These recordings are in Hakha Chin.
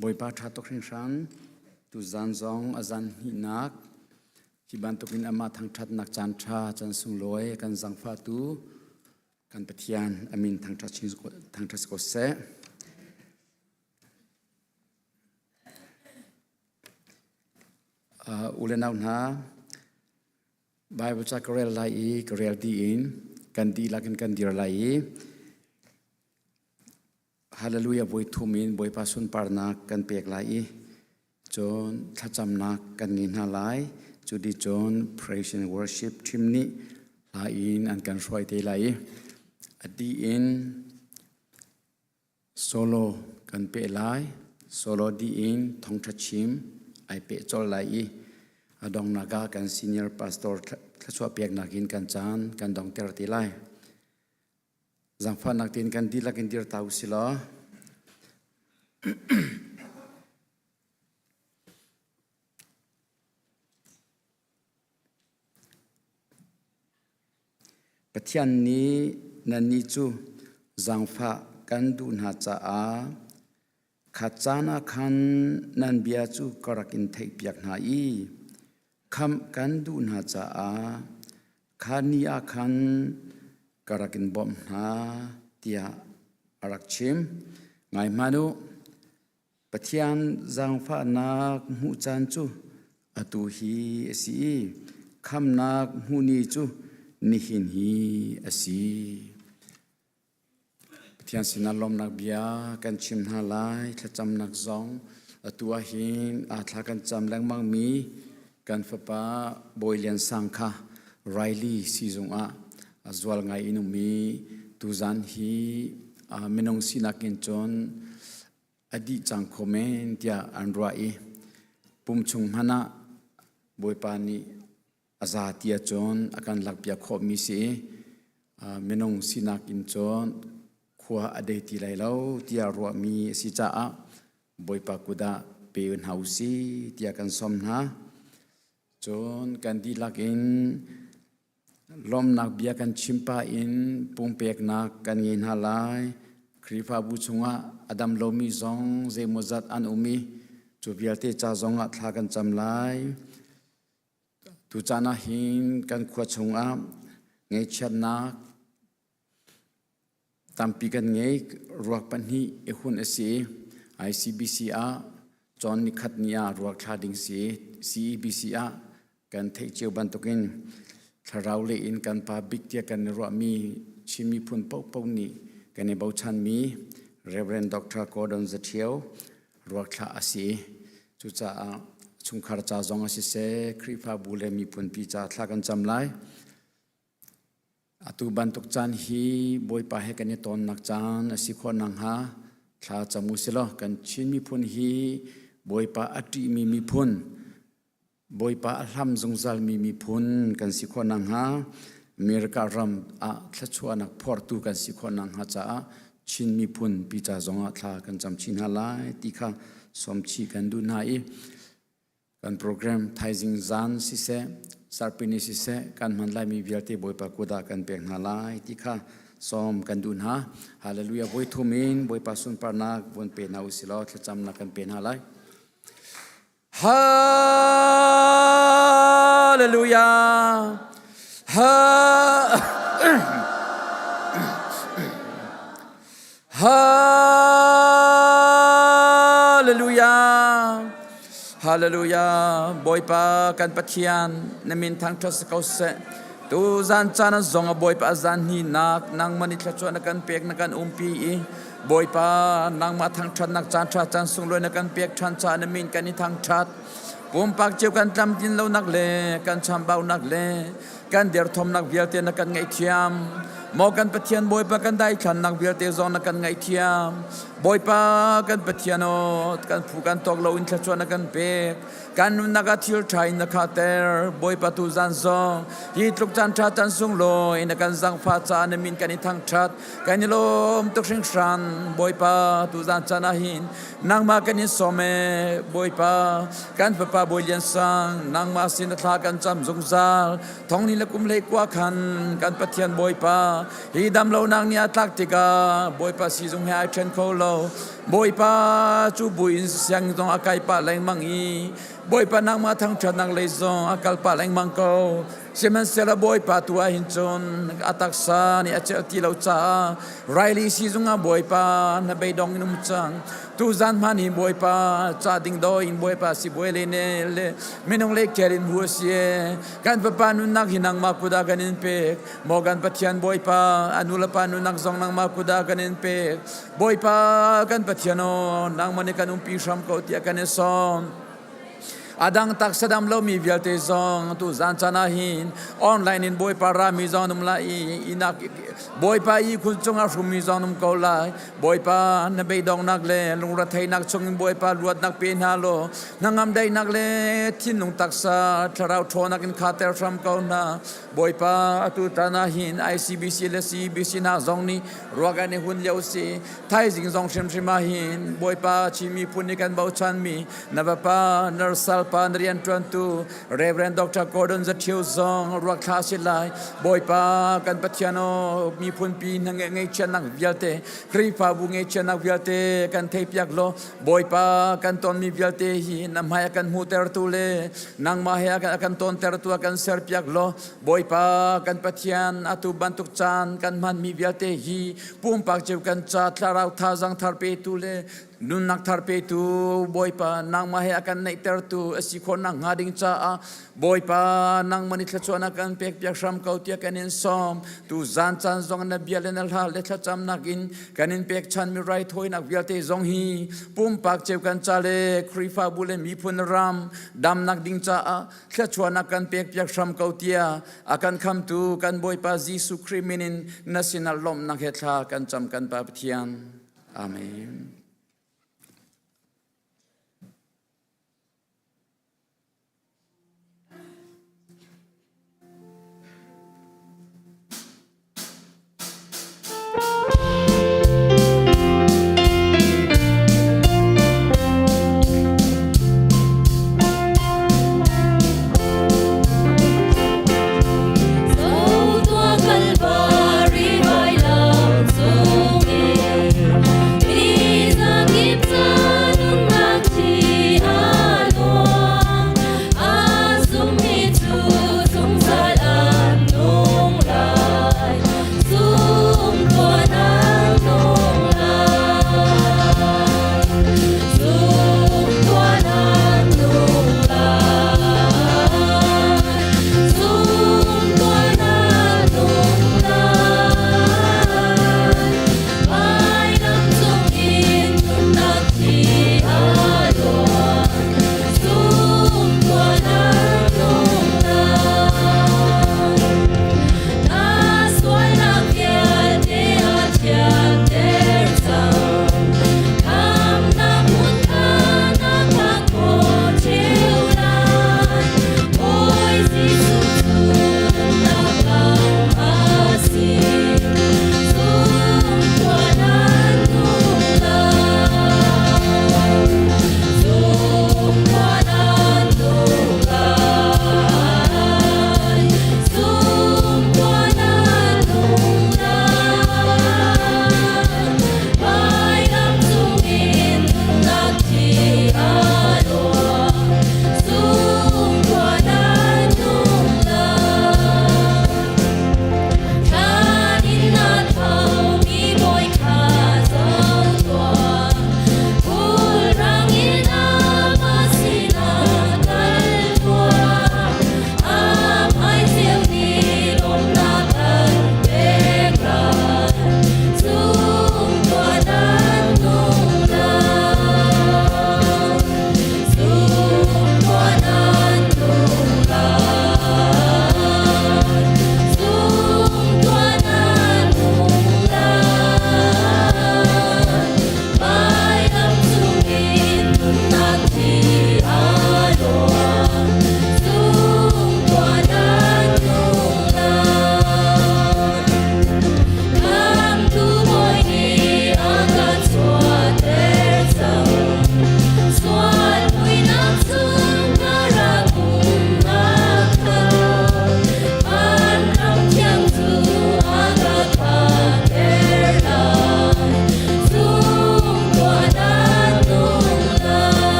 Bawipa ṭha tuk hringhran. Tuzan zong a zan hnihnak hi bantukin amah thangṭhatnak caan ṭha caan sunglawi kan zangfahtu kan Pathian a min thangṭhat chin thangṭhat si ko seh. U le nau hna, Bible ca ka rel lai i ka rel dih in kan dihlak in kan dir lai i Hallelujah voi thum in Bawipa sunparnak kan pek lai i cun thlacamnak kan ngei hna lai. Cu ti cun praise and worship team nih hla in an kan hruai te lai i a dih in Solo kan peh lai. Solo dih in thawngṭha chim ai peh colh lai i a donghnak ah kan senior pastor thluachuah peknak in kan caan kan dongter te lai. Zaangfahnak tein kan dihlak in dir ta usih law. Pathian nih nannih cu zaangfah kan duh hna caah kha caan ah khan nan bia cu ka rak in theihpiak hna i khamh kan duh hna caah kha ni ah khan ka rak in bawmh hna tiah a rak chim. Ngai hmanh u, Pathian zaangfahnak hmuh caan cu atu hi a si i khamnak hmuh ni cu nihin hi a si. Pathian sinah lawmnak bia kan chim hna lai. Thlacamnak zong atu ah hin aa thla kan cam lengmangmi kan fapa Bawi Lian Sang kha Riley siizung ah a zual ngai in um i tuzan hi minung sinak in cun a dih cang kho men tiah an ruah i pum chung hmanh ah Bawipa nih a za ti ahcun a kan lakpiak khawhmi si i minung sinak in cun khua a dei ti lai lo tiah ruahmi a si caah Bawipa kut ah pe hna u si tiah kan sawm hna. Cun kan dihlak in Lawmhnak bia kan chim pah in pumpeknak kan ngei hna lai. Khrihfabu chungah a dam lomi zong zeimawzat an um i cu vialte ca zongah thla kan cam lai. Tucaan ah hin kan khua chungah ngaihchiatnak tampi kan ngei. Ruak pahnih i hun a si. ICBC ah cawn nikhat ni ah ruak thla ding si. CEBC ah kan theih cio bantukin thlarau lei in kan pa bik tiah kan i ruahmi Chin miphun paohpaoh nih kan i bochanmi Reverend Dr. Gordon Zathio ruak thlah a si. Cucaah chungkhar ca zong a siseh, Khrihfabu le miphunpi ca thla kan cam lai. Atu bantuk caan hi Bawipa he kan i tonnak caan a si khawh nakhnga thla cam u silaw kan Chin miphun hi Bawipa a ṭihmi miphun, Bawipa a hlam zungzalmi miphun kan si khawh nakhnga America ram ah thluachuahnak phortu kan si khawh nakhnga caah Chin miphun pi ca zongah thla kan cam chin hna lai ti kha sawmchih kan duh hna i Kan program thaizing zan siseh, zarhpini siseh, kan hman laimi vialte Bawipa kut ah kan pek hna lai ti kha sawm kan duh hna. Hallelujah voi thum in Bawipa sunparnak vun pe hna usih law thlacamnak kan pe hna lai. Hallelujah. Ha Hallelujah. Hallelujah. Bawipa kan Pathian na min thangṭhat si ko seh. Tu zan caan ah zong a Bawipa zan hninak nangmah nih thluachuah na kan pek na kan umpi i Bawipa nangmah thangṭhatnak caan ṭha caan sunglawi na kan pek ṭhan caah na min kan i thangṭhat. Pumpak cio kan tlamtlin lonak le kan chambaunak le kan derthawmnak vialte na kan ngaihthiam maw kan Pathian Bawipa kan daithlannak vialte zong na kan ngaihthiam Bawipa kan Pathian aw kan phu kan tawk lo in thluachuah na kan pek kan nunnak ah thil ṭha in na khater Bawipa tu zan zong hi tluk caan ṭha caan sunglawi na kan zangfah caah na min kan i thangṭhat kan i lawm tuk hringhran Bawipa tu zan caan ah hin nangmah kan in sawm e Bawipa kan fapa Bawi Lian Sang nangmah sin thla kan cam zungzal thong ni le kum hlei kua khan kan Pathian Bawipa. Hi damlonak nih a tlak tikah Bawipa siizung he ai ṭhen kho lo. Bawipa cu buin sianginn zong a kai pah lengmang i Bawipa nangmah thangṭhatnak lei zong a kal pah lengmang ko. Sihmanhsehlaw Bawipa tu ah hin cun a taksa nih a celh ti lo caah Riley siizung ah Bawipa na beidong in um cang. Tuzan hman hi Bawipa ca ding do in Bawipa sibawi le ne le minung le kel in hu a si kan papa nunnak hi nangmah kut ah kan in pek maw kan Pathian Bawipa a nu le pa nunnak zong nangmah kut ah kan in pek Bawipa kan Pathian aw nangmah nih kan umpi hram ko tiah kan i sawm Adang taksa dam lomi vialte zong tu zan caan ah hin online in Bawipa rami zong um lai i inak Bawipa i khun cungah hrummi zong um ko lai. Bawipa na beidongnak le lungretheihnak chungin Bawipa luatnak pe hna law hnangam daihnak le thinlung taksa thlarau ṭhawnak in khater hram ko hna. Bawipa atu tan ah hin ICBC le CBC hna zong nih ruak an i hun lio si. Thaizing zong hrimhrim ah hin Bawipa Chin miphun nih kan bochanmi na vapa narsal pa na rianṭuantu Reverend Dr. Gordon Zathio zong ruak thla si lai Bawipa kan Pathian aw miphun pi na ngeihchiatnak vialte Khrihfabu ngeihchiatnak vialte kan theipiak law Bawipa kan tonmi vialte hi na hmai a kan hmuhtertu le nangmah he a kan tontertu a kan serpiak law Bawipa kan Pathian atu bantuk caan kan hmanmi vialte hi pumpak cio kan ca thlarau thazaang thar petu le Nunnak thar petu Bawipa nangmah he a kan neihtertu a si khawh nakhnga ding caah Bawipa nangmah nih thluachuahnak kan pekpiak hram ko tiah kan in sawm. Tu zan caan zong na bia le na hla le thlacamnak in kan in pekchanmi raithawinak vialte zong hi pumpak cio kan ca le Khrihfabu le miphun ram damnak ding caah thluachuahnak kan pekpiak hram ko tiah a kan khamtu kan Bawipa Jesuh Khrih min in na sinah lawmhnak he thla kan cam kan Pa Pathian. Amen.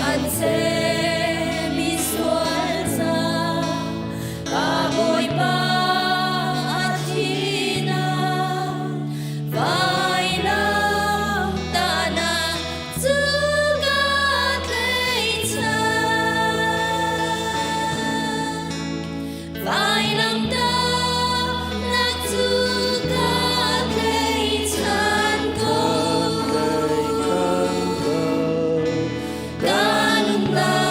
Sihmanhseh misual ca ka Bawipa a thihnak vailam tahnak cu ka tlaihchan. Vailamtahnak cu ka tlaihchan ko. Ka nunnak.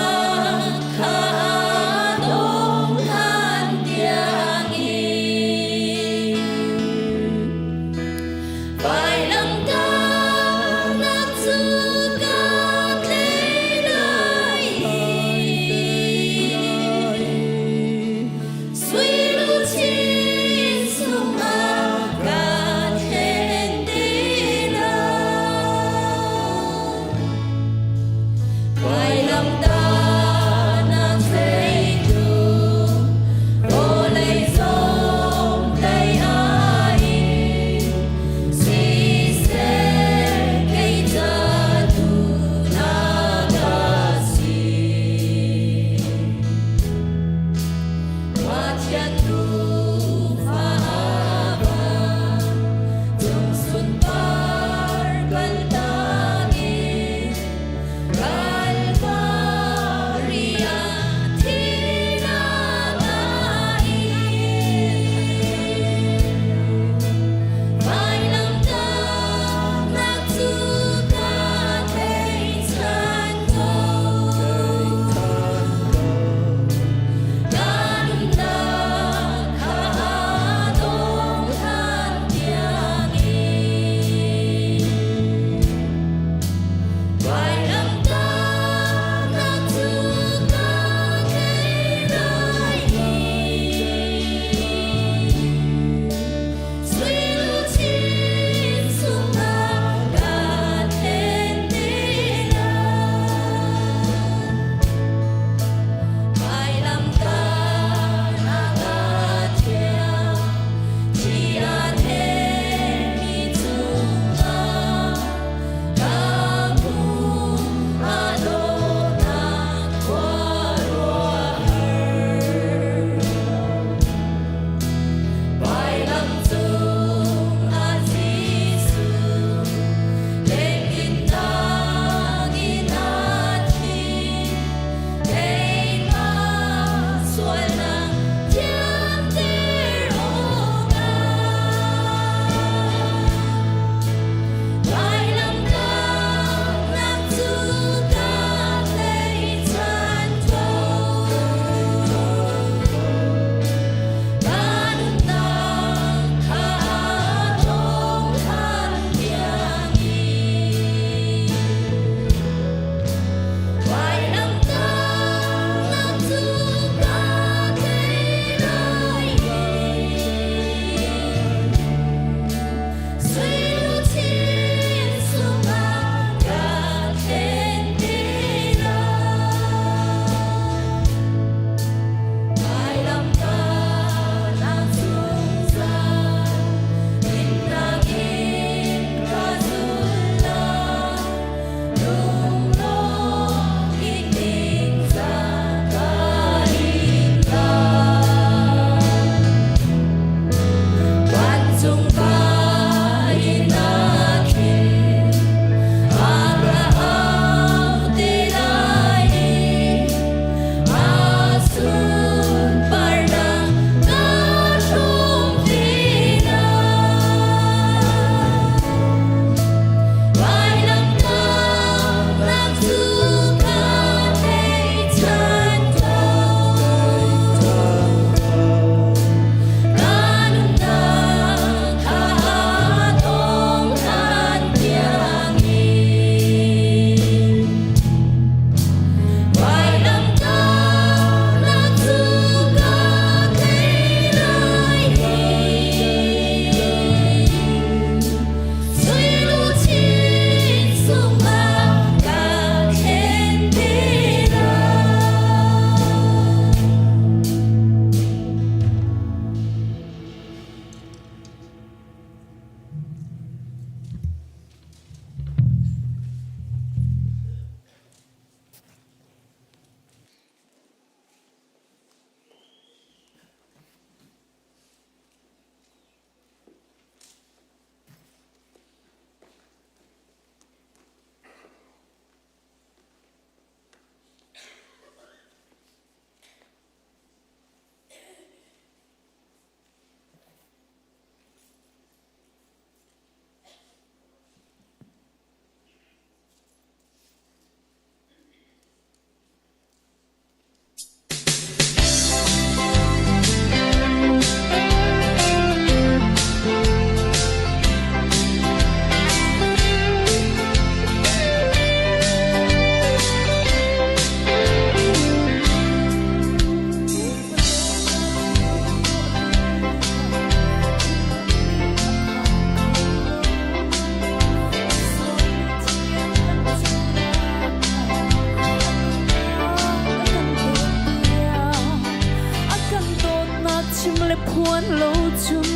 lo cun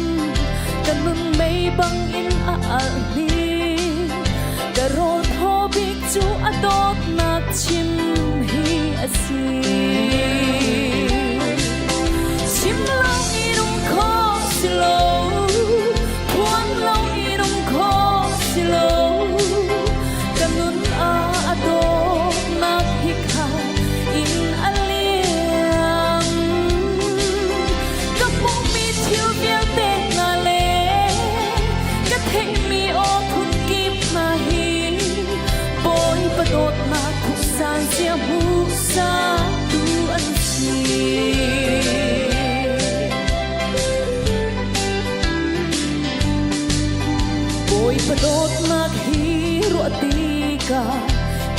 ka nun mei bang in a alh ni. Ka rawl thaw bik cu a dawtnak chim hi a si. Chim lo in um kho si lo, phuan lo in um kho si lo. Ka nun ah a dawtnak hi kha in a liam. Ka hmuhmi thil vialte hna le ka theihmi aw phunkip hna hi Bawipa dawtnak phuhsan sia hmuhsa tu an si. Bawipa dawtnak hi ruah tikah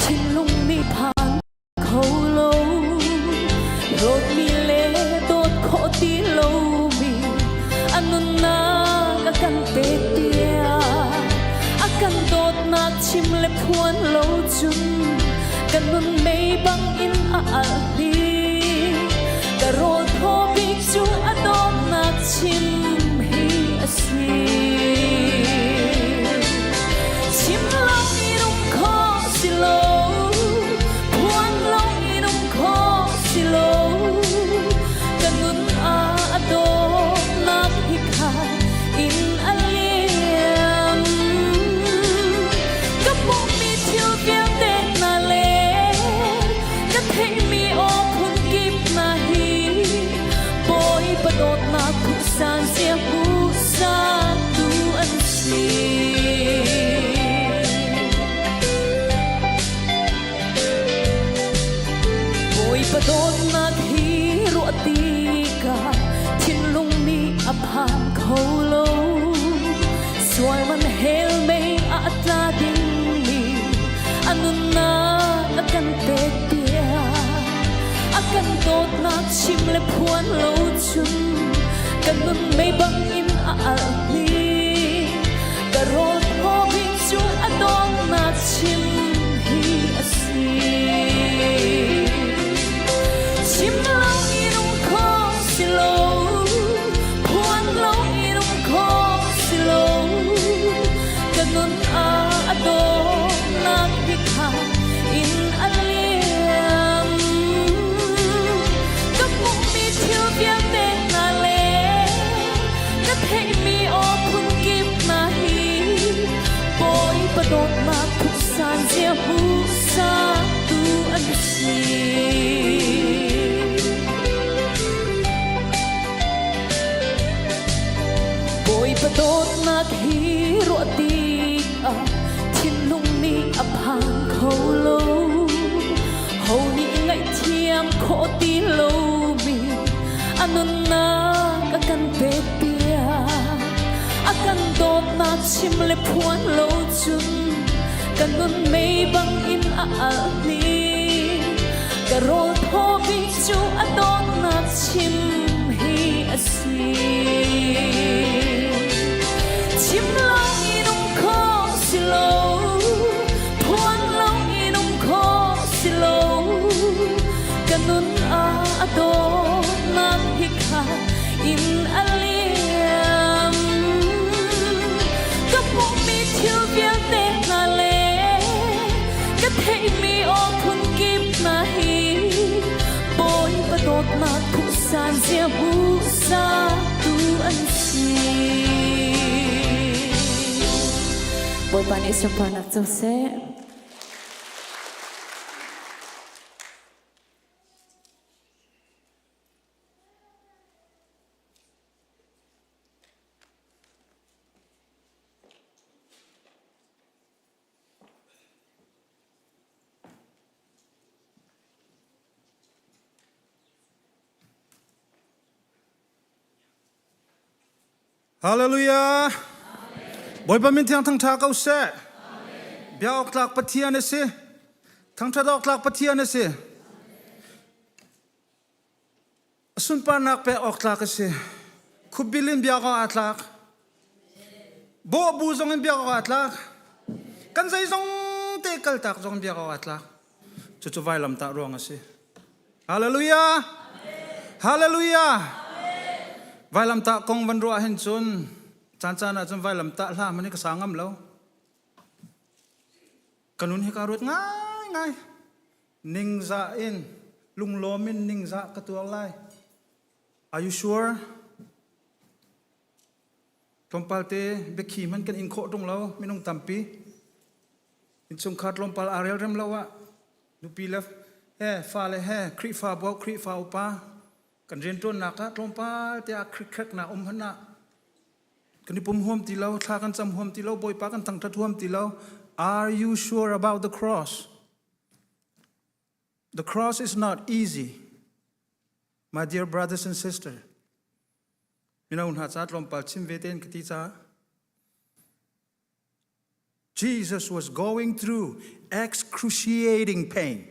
thinlung nih phan kho lo. Dawtmi le dawt khawh ti lomi a nunnak a kan pek tiah a kan dawtnak chim le phuan lo cun kan nun mei bang in a alh dih. Ka rawl thaw bik cu a dawtnak chim hi a si. Chim lo in um kho si lo, phuan lo in um kho si lo. Ka nun ah a dawtnak hi kha in a liam. Ka hmuhmi thil vialte hna le ka theihmi aw phunkip hna hi Bawipa dawtnak phuhsan sia hmuhsa tu an si. Bawipa dawtnak hi ruah tikah thinlung nih a phan kho lo. Sual man hell mei ah a tla dingmi a nunnak a kan pek piak. A kan dawtnak chim le phuan lo cun kan nun mei bang in a alh ni. Ka rawl thaw bik cu a dawtnak chim hi a si. Chim lo in um kho si lo, phuan lo in um kho si lo. Ka nun ah a dawtnak hi kha in a liam. Ka hmuhmi thil vialte hna le ka theihmi aw phunkip hna hi Bawipa dawtnak phuhsan zia hmuhsa tu an si. Bawipa dawtnak hi ruah tikah thinlung nih a phan kho lo. Ho nih ngaihthiam khawh ti lomi a nunnak a kan pek piak. A kan dawtnak chim le phuan lo cun ka nun mei bang in a alh ni. Ka rawl thaw bik cu a dawtnak chim hi a si. Chim lo in um kho si lo, phuan lo in um kho si lo. Ka nun ah a dawtnak hi kha in a liam. Ka hmuhmi thil vialte hna le ka theihmi aw phunkip hna hi Bawipa dawtnak phuhsan zia hmuhsa tu an si. Bawipa nih sunparnak co seh. Hallelujah. Bawipa min thiang thangṭha ko seh. Bia awk tlak Pathian a si. Thangṭhat awk tlak Pathian a si. A sunparnak pek awk tlak a si. Khupbil in biak awk aa tlak. Bawhbu zong in biak awk aa tlak. Kan zeizong te kaltak zong in biak awk aa tlak. Cucu vailamtah ruang a si. Hallelujah! Hallelujah! Vailamtah kong van ruah hin cun caan caan ah cun vailamtah hla hmanh hi ka sa ngam lo. Ka nun hi kaa ruat ngaingai. Ningzah in lunglawm in ningzah ka tuar lai. Are you sure? Tlawmpal te biakhi hmanh kan in khawh ṭung lo minung tampi. Innchungkhar tlawmpal aa relrem lo ah nupi le he fale he Khrihfabu Khrihfa upa kan rianṭuannak ah tlawmpal te ah khrikkheknak um hmanh ah kan i pum huam ti lo, thla kan cam huam ti lo, Bawipa kan thangṭhat huam ti lo. Are you sure about the cross? The cross is not easy. My dear brothers and sisters, mino hna ca tlawmpal chim ve tein ka ti caah Jesus was going through excruciating pain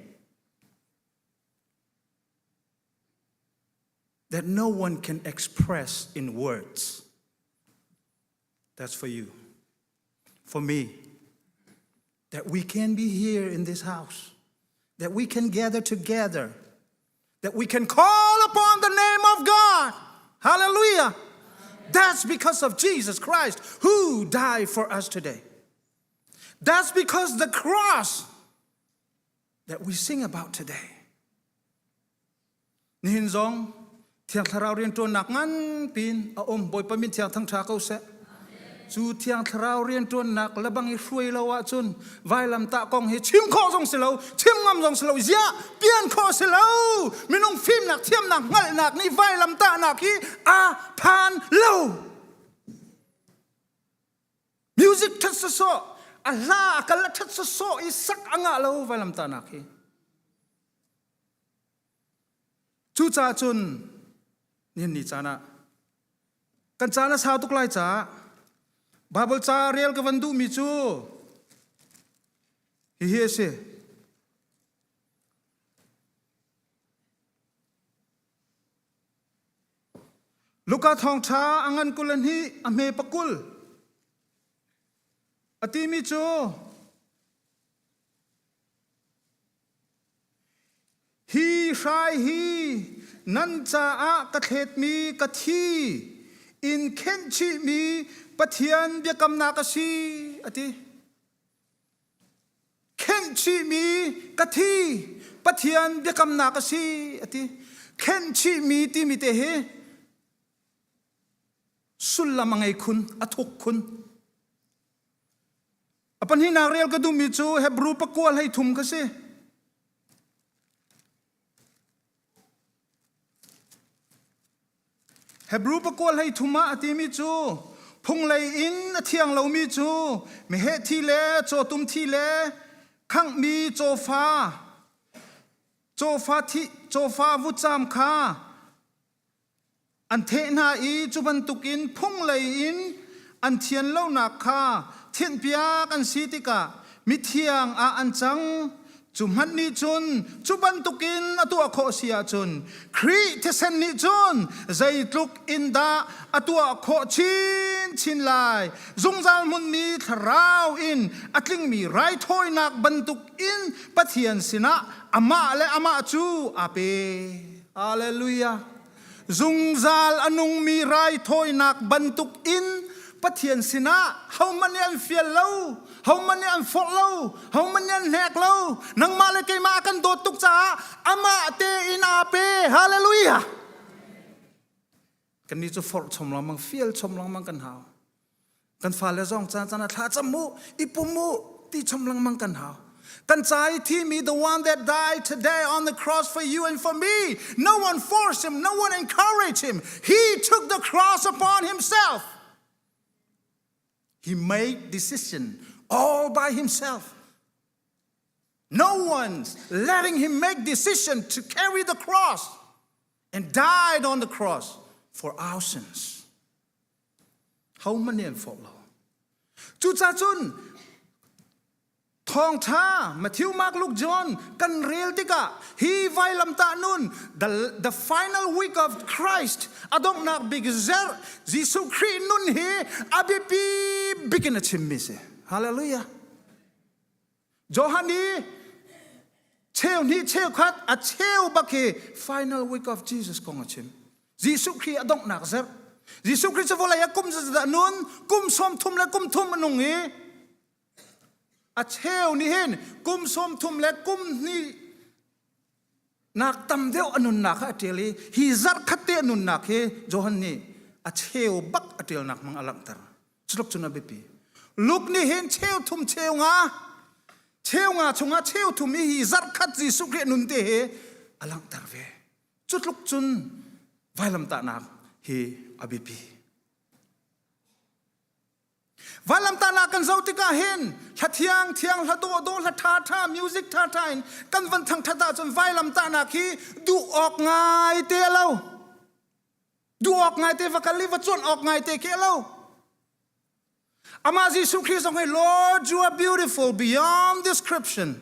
that no one can express in words. That's for you, for me, that we can be here in this house, that we can gather together, that we can call upon the name of God. Hallelujah. That's because of Jesus Christ who died for us today. That's because the cross that we sing about today. Nihin zong Thiang Thlarau rianṭuannak nganpiin a um. Bawipa min thiang thangṭha ko seh. Cu Thiang Thlarau rianṭuannak lebang i hruai lo ahcun vailamtah kong hi chim khawh zong si lo, chim ngam zong si lo, ziah pian khawh si lo. Minung fimnak, thiamnak, hngalhnak nih vailamtahnak hi a phan lo. Music ṭhat sawsawh, a hla a kal a ṭhat sawsawh i sak a ngah lo vailamtahnak hi. Cucaah cun nihin ni caan ah kan caan a sau tuk lai caah Baibal ca rel ka van duhmi cu hihi a si. Luka thawngṭha a ngan 22 a hme pakul a timi cu Hi hrai hi nan caah ka thletmi ka thi in khenh chihmi Pathian biakamnak a si, a ti. Khenh chihmi ka thi Pathian biakamnak a si, a ti. Khenh chihmi timi te hi sullam a ngei khun, a thuk khun. A pahnihnak rel ka duhmi cu Hebrew pakua 13 kha si. Hebrew pakua 13 ah a timi cu phunglei in a thiang lomi cu meheh thi le cawtum thi le khanghmi cawfa cawfa thi cawfa vutcam kha An theh hna i cu bantukin phunglei in an thian lonak kha thinhpiak an si tikah mithiang ah an cang. Cu hmanh nih cun cu bantukin a tuah khawh si ahcun Khrih thisen nih cun zeitluk in dah a tuah khawh chinchin lai. Zungzal hmunmi thlarau in a tlingmi raithawinak bantukin Pathian sinah amah le amah cu aa pe. Hallelujah. Zungzal a nungmi raithawinak bantuk in Pathian sinah hohmanh nih an fial lo, hohmanh nih an forh lo, hohmanh nih an hnek lo. Nangmah le keimah a kan dawt tuk caah amah tein aa pe. Hallelujah. Kannih cu forh chom lengmang, fial chom lengmang kan hau. Kan fale zong caan caan ah thla cam u, i pum u ti chom lengmang kan hau. Kan ca i thimi, the one that died today on the cross for you and for me, no one forced him, no one encouraged him. He took the cross upon himself. He made decision all by himself. No one's letting him make decision to carry the cross and died on the cross for our sins. Hohmanh nih an forh lo. Cucaah cun thawngṭha Matthew, Mark, Luke, John kan rel tikah hi vailamtah nun the, the final week of Christ a donghnak bik zerh Jesuh Khrih nun hi a biapi bik in a chimmi si. Hallelujah. Johan i cheu hnih cheukhat a cheu bak hi final week of Jesus kong a chim. Jesuh Khrih a donghnak zerh. Jesuh Khrist cu vawlei ah kum zeizat nun kum sawm thum le kum thum a nung i a cheu nih hin kum sawm thum le kum hnih nak tam deuh a nunnak kha a ṭial i hi zarh khat te a nunnak hi Johan nih a cheu bak a ṭialnak hmang a langhter. Culuk cun a biapi. Luke nih hin cheu thum cheu nga cheu nga chungah cheu thum i hi zarh khat Jesuh Khrih nun te hi a langhter ve. Cu tluk cun vailamtahnak hi a biapi. Vailamtahnak kan zoh tikah hin hla thiang thiang hla dawh dawh hla ṭha ṭha music ṭha ṭha in kan van thangṭhat ahcun vailamtahnak hi duh awk ngai te a lo. Duh awk ngai te va kal i va cuanh awk ngai te khi a lo. Amah Jesuh Khrih zong hi Lord you are beautiful beyond description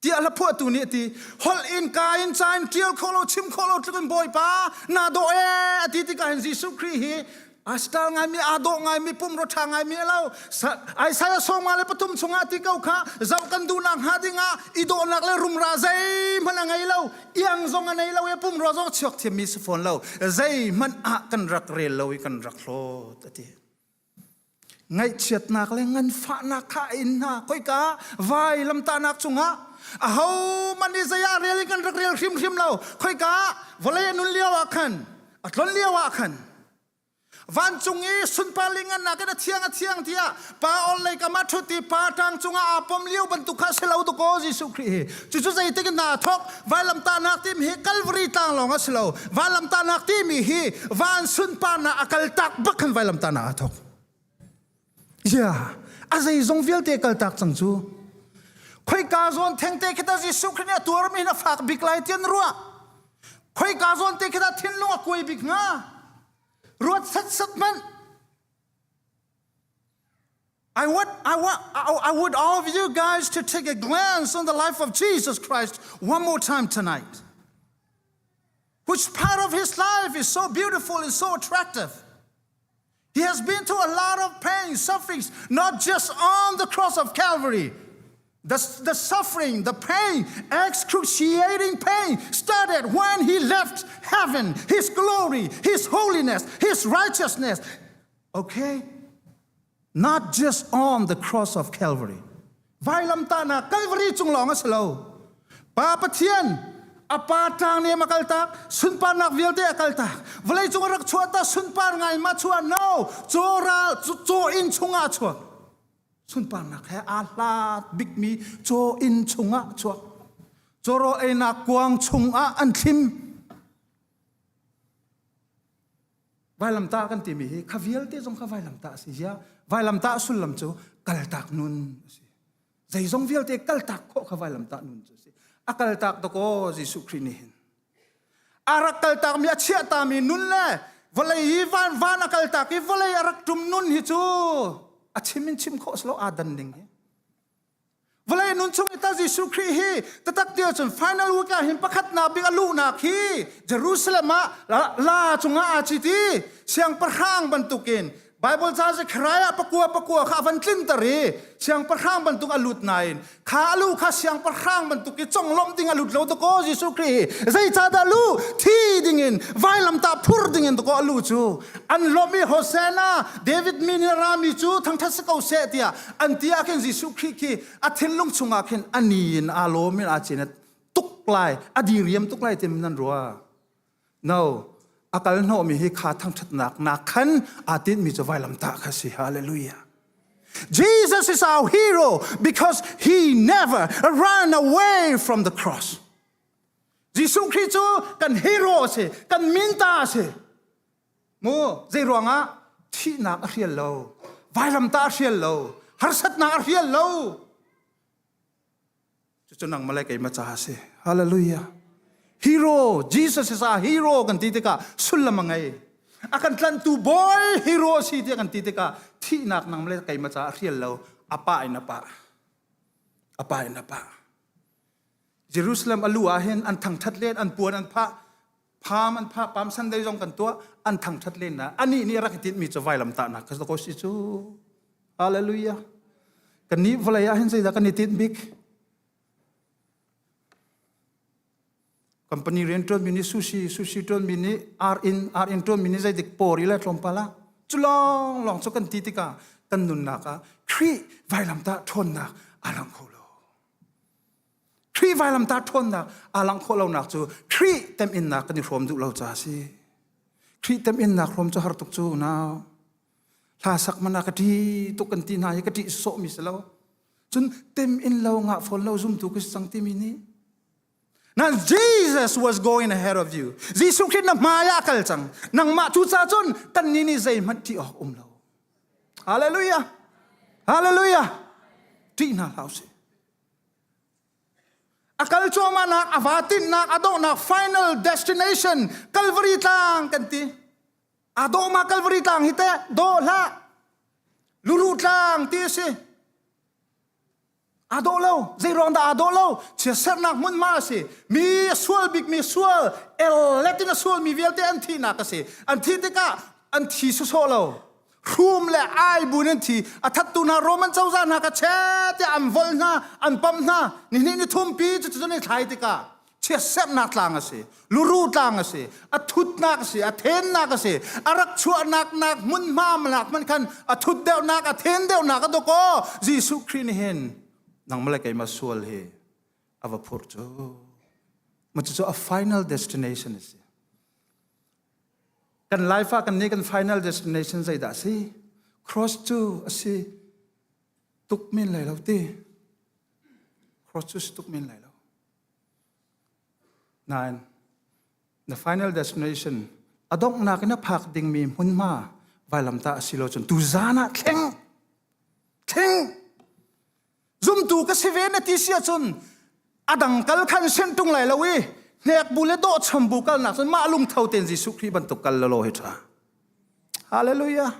tiah hla phuahtu nih a ti. Holh in ka in ca in ṭial khawh lo chim khawh lo tluk in Bawipa naa dawh ee a ti tikah hin Jesuh Khrih hi a style ngaimi aa dawh ngaimi pumrua ṭha ngaimi a lo. Isaiah 43 chungah ti ko kha zoh kan duhnak hnga dingah i dawhnak le rumra zeihmanh a ngei lo iang zong a nei lo i pumrua zong chuak thiammi si fawn lo zeihmanh ah kan rak rel lo i kan rak hlawt a ti. Ngaihchiatnak le nganfahnak kha a in hna. Khoika vai lamtahnak cungah aho man i zei ah rel in kan rak rel hrimhrim lo. Khoika vawlei a nun lio ah khan, a tlon lio ah khan, vancung i sunpar le ngannak in a thiang a thiang tiah pa ol lei kam ah ṭhut i pa ṭang cungah aa pom lio bantuk kha si lo dakaw Jesuh Khrih hi. Cucu zeitik in dah aa thawk? Vailamtahnak timi hi Calvary tlang lawng a si lo. Vailamtahnak timi hi van sunparnak a kaltak bak khan vailamtahnak aa thawk. Yeah, a zeizong vialte kaltak cang cu. Khoika zawn thengte khi ta Jesuh Khrih nih a tuarmi na fak bik lai tian ruah. Khoika zawn te khi ta thinlung a kuai bik hnga. Ruat sat sat hmanh. I want, I want, I would all of you guys to take a glance on the life of Jesus Christ one more time tonight. Which part of his life is so beautiful and so attractive? He has been through a lot of pain, sufferings, not just on the cross of Calvary. The, the suffering, the pain, excruciating pain started when he left heaven, his glory, his holiness, his righteousness. Okay? Not just on the cross of Calvary. Vailamtahnak Calvary cung lawng a si lo. Pa Pathian a pa ṭang nih a kal tak, sunparnak vialte a kal tak. Vawlei cung a rak chuah ta sunpar ngai ma chuah no. Caw ral caw inn chungah a chuak. Sunparnak he aa hlat bikmi caw inn chungah a chuak. Cawraw einak kuang chungah an thlim. Vailamtah kan timi hi kha vialte zong kha vailamtah a si. Zia vailamtah sullam cu kaltak nun a si. Zeizong vialte kaltak khawh kha vailamtah nun cu a si. A kaltak dakaw Jesuh Khrih nih hin. A rak kaltakmi a chiahtami nun le vawlei hi van van a kaltak i vawlei a rak ṭum nun hi cu a chim in chim khawh si lo aa dan ning hi. Vawlei nun chung i ta Jesuh Khrih hi tatak ti ahcun final week ah hin pakhatnak bik a luhnak hi Jerusalem ah la cungah aa cit i siangpahrang bantukin Bible ca Zechariah pakua pakua kha a van tlinter i siangpahrang bantuk a lut nain kha a lu kha siangpahrang bantuk i conglawmh ding a lut lo dakaw Jesuh Khrih hi zeicahdah lu thi dingin vailamtah phur dingin dakaw a lu cu an lawmh i Hosanna David min in a rami cu thangthat si ko seh tiah an ti ah khin Jesuh Khrih khi a thinlung chungah khin a ni in aa lawm in aa cin tuk lai a diriam tuk lai tim nan rua no a kal hnawhmi hi kha thangthatnak nak khan aa tinhmi cu vailamtah kha si hallelujah Jesus is our hero because he never ran away from the cross Jesuh Khrih cu kan hero a si kan minta a si Mu zei ruangah thihnak a hrial lo, vailamtah a hrial lo, harsatnak a hrial lo. Cucu nangmah le keimah ca a si. Hallelujah. Hero, Jesus is our hero kan ti tikah sullam a ngei. A kan tlanhtu bawi hero a si tiah kan ti tikah thihnak nangmah le keimah ca a hrial lo, a pa in a pa. A pa in a pa. Jerusalem a lu ah hin an thangthat len, an puan an phah, pham an phah Palm Sunday zong kan tuah an thangthat len na anih nih rak i tinhmi cu vailamtahnak kha ko si cu hallelujah kan nih vawlei ah hin zeidah kan i tinh bik? Company rian ṭuanmi nih sushi, sushi ṭuanmi nih ar in, ar in ṭuanmi nih zeidik pawr i le tlawmpal ah. Cu lawnglawng cu kan ti tikah kan nunnak ah Khrih vailamtah ṭhawnnak aa lang kho lo. Khrih vailamtah ṭhawnnak aa langh khawh lonak cu Khrih teminnak kan i hrawm duh lo caah a si. Khrih teminnak hrawm cu har tuk cu nau. Hla sak man ah ka ṭi tuk kan ti hna hi ka ṭih sawhmi si lo. Cun tem in lo ngah fawn lo zumtu ka si cang timi nih Now Jesus was going ahead of you. Jesuh Khrih na hmai ah kal cang. Nangmah cu ca cun kan ni nih zeihmanh ṭih awk um lo. Hallelujah. Hallelujah. Ṭih hna hlah usih. A kal cuahmahnak, a va tinhnak, a donghnak final destination Calvary tlang kan ti. A dawh ma Calvary tlang hi teh dawh hlah. Luru tlang ti a si. Aa dawh lo. Zei ruang dah aa dawh lo? Chiatserhnak hmunhma a si. Mi a sual bikmi sual, el letin a sualmi vialte an thihnak a si. An thih tikah an thi sawsawh lo. Hrum le ai buin an thi. A thattu hna Roman cozah hna ka che tiah an volh hna, an pamh hna. Nihnih ni thumpi cucu an i thlai tikah chiatserhnak tlang a si. Luru tlang a si. A thutnak a si. A thennak a si. A rak chuahnak nak hmunhma nak hmanh khan a thut deuhnak, a then deuhnak a dok aw. Jesuh Khrih nih hin nangmah le keimah sual hi a va phurh cu. Ma cucu a final destination a si. Kan life ah kan nih kan final destination zeidah a si? Cross cu a si tuk men lai lo ti. Cross cu si tuk men lai lo. Nain the final destination a donghnak in a phak dingmi hmunhma vailamtah a si lo cun tuzan ah thleng thleng Zumtu ka si ve na ti si ahcun a dang kal khan sen tung lai lo i hnek bu le dawh chom bu kal nak cun mah lungtho tein Jesuh Khrih bantuk kal lalo hi ṭha. Hallelujah.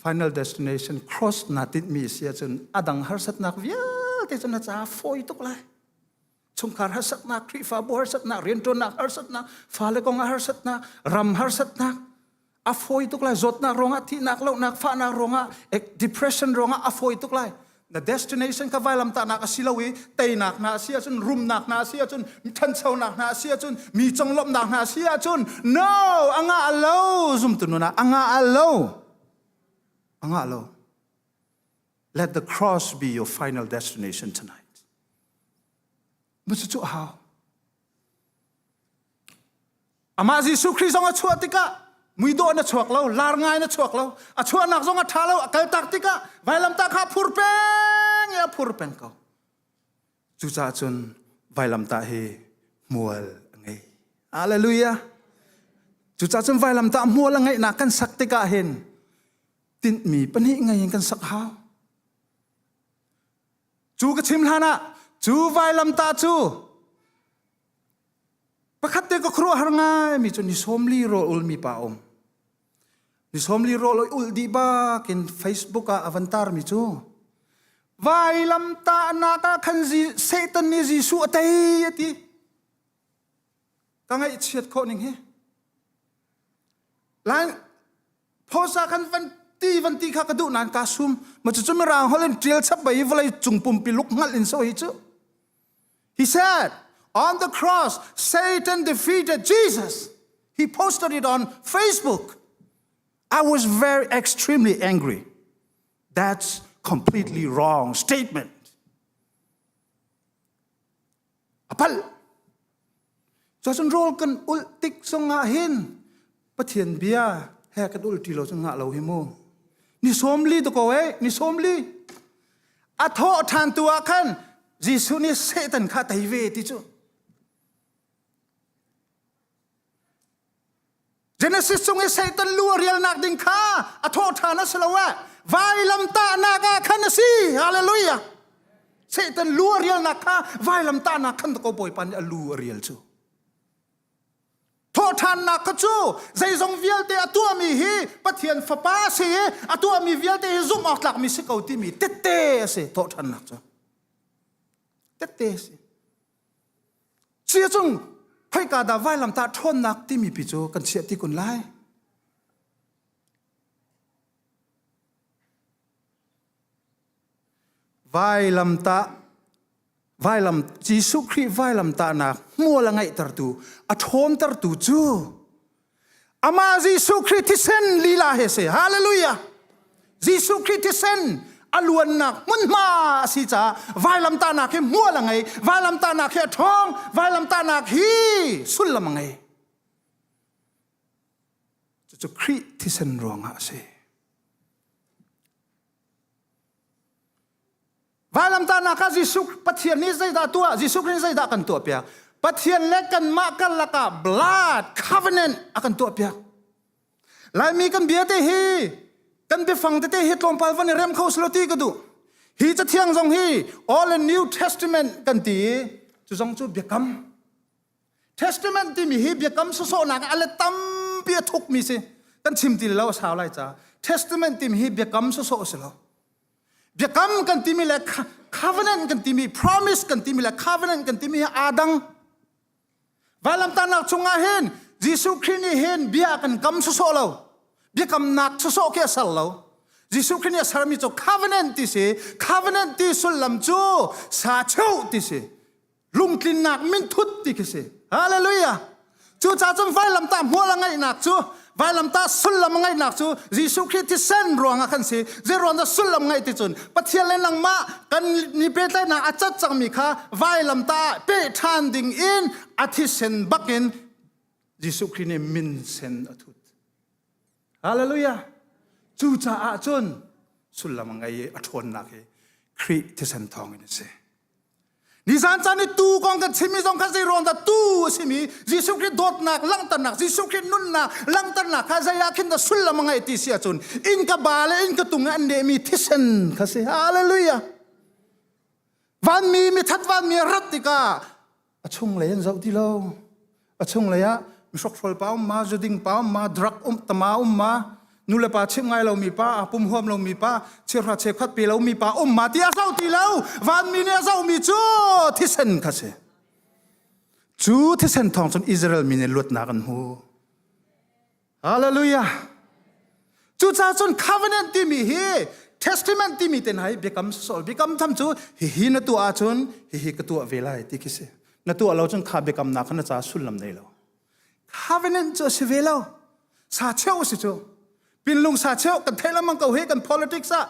Final destination cross na tinhmi si ahcun a dang harsatnak vialte cu na caah fawi tuk lai. Chungkhar harsatnak, Khrihfabu harsatnak, rianṭuannak harsatnak, fale kong ah harsatnak, ram harsatnak, a fawi tuk lai zawtnak ruangah thihnak lohnak fahnak ruangah depression ruangah a fawi tuk lai na destination kha vailamtahnak a si lo i teinak hna a si ahcun rumnak hna a si ahcun ṭhanchonak hna a si ahcun mi conglawmhnak hna a si ahcun no a ngah lo zumtu nun ah a ngah lo a ngah lo let the cross be your final destination tonight Cucu a hau Amah Jesuh Khrih zong a chuah tikah muidawh na chuak lo, lar ngai na chuak lo, a chuahnak zong a ṭha lo, a kaltak tikah vailamtah kha a phur peng i a phur peng ko. Cucaah cun vailamtah hi hmual a ngei. Hallelujah. Cucaah cun vailamtah hmual a ngeihnak kan sak tikah hin tinhmi pahnih ngei in kan sak hau. Cu ka chim hlan ah cu vailamtah cu Pakhat te ka khuaruahhar ngaimi cu ni 40 rawl ulmi pa um. Ni 40 rawl ul dih bakin Facebook ah a van tarmi cu vailamtahnak ah khan Satan nih Jesuh a tei a ti. Ka ngaihchiat khawh ning hi. Lai phosa khan van ti van ti kha ka duh nain ka sum. Ma cucu mirang holh in ṭial chap bai vawlei cung pumpi luk hngalh in so hi cu. He said, on the cross, Satan defeated Jesus. He posted it on Facebook. I was very extremely angry. That's completely wrong statement. Apal. Cun rawl kan ulh tik zongah hin Pathian bia he kan ulh ti lo cu ngah lo hi mu. Ni 40 to ko eh, ni 40. A thawh ṭhan tu ah khan Jesuh nih Satan kha tei ve ti cu. Genesis chung i Satan lu a rialnak ding kha a thawh ṭhan a si lo eh. Vailamtahnak ah khan a si. Hallelujah. Satan lu a rialnak kha vailamtahnak khan ko Bawipa nih a lu a rial cu. Thawhṭhannak kha cu zeizong vialte a tuahmi hi Pathian Fapa a si i a tuahmi vialte hi zumh awk tlakmi si ko timi tette a si thawhṭhannak cu. Tette a si. Cia cung khoika dah vailamtah ṭhawnnak timi pi cu kan chiah ti kun lai. Vailamtah. Vailam Jesuh Khrih vailamtahnak hmual a ngeihtertu, a ṭhawntertu cu amah Jesuh Khrih thisen lila he si. Hallelujah! Jesuh Khrih thisen a luannak hmunhma a si caah vailamtahnak hi hmual a ngei, vailamtahnak hi a ṭhawng, vailamtahnak hi sullam a ngei. Cucu Khrih thisen ruangah a si. Vailamtahnak ah Jesuh Pathian nih zeidah tuah? Jesuh Khrih zeidah kan tuah piak? Pathian le kanmah karlak ah blood covenant a kan tuah piak. Laimi kan bia te hi kan biafang tete hi tlawmpal van i rem kho selo ti ka duh. Hi cathiang zong hi All and New Testament kan ti i cu zong cu biakam. Testament timi hi biakam sawsawhnak a let tampi a thukmi si. Kan chim ti lo a sau lai ca. Testament timi hi biakam sawsawh a si lo. Biakam kan timi le covenant kan timi, promise kan timi le covenant kan timi hi aa dang. Vailamtahnak chungah hin Jesuh Khrih nih hin bia kan kam sawsawh lo. Biakamnak sawsawh khi a ser lo. Jesuh Khrih nih a sermi cu covenant ti si. Covenant ti sullam cu sa cheu ti si. Lungtlinnak minthut ti khi si. Hallelujah. Cucaah cun vailamtah hmual a ngeihnak cu vailamtah sullam a ngeihnak cu Jesuh Khrih thisen ruangah khan si. Zei ruang dah sullam ngeih ti cun Pathian le nangmah kan ni pehtlaihnak a cat cangmi kha vailamtah ah peh ṭhan ding in a thisen bakin Jesuh Khrih nih minsen a thut. Hallelujah. Cucaah cun sullam a ngei i a ṭhawnnak hi Khrih thisen thawngin a si. Nizan caan i tuu kong kan chimmi zong kha zei ruang dah tuu a simi Jesuh Khrih dawtnak langhternak Jesuh Khrih nunnak langhternak kha zei ah khin dah sullam a ngeih ti si ahcun innka ba le innka tung i an nehmi thisen kha si. Hallelujah. Vanmi mithat vanmi a rat tikah a chunglei an zoh ti lo. A chunglei ah mihrokhrol pa um ma, zuding pa um ma, drug um tama um ma, nulepa chimh ngai lomi pa, a pum huam lomi pa, cheuhra cheukhat pe lomi pa um ma ti a zoh ti lo. Vanmi nih a zohmi cu thisen kha si. Cu thisen thawng cun Israel mi nih luatnak an hmu. Hallelujah. Cucaah cun covenant timi hi testament timi te hna hi biakam sawsawh biakam tham cu hihi na tuah ahcun hihi ka tuah ve lai ti khi si. Na tuah lo cun kha biakamnak kha na ca sullam nei lo. Covenant cu a si ve lo. Sa cheu a si cu. Pinlung sa cheu kan theih lengmang ko hi kan politics ah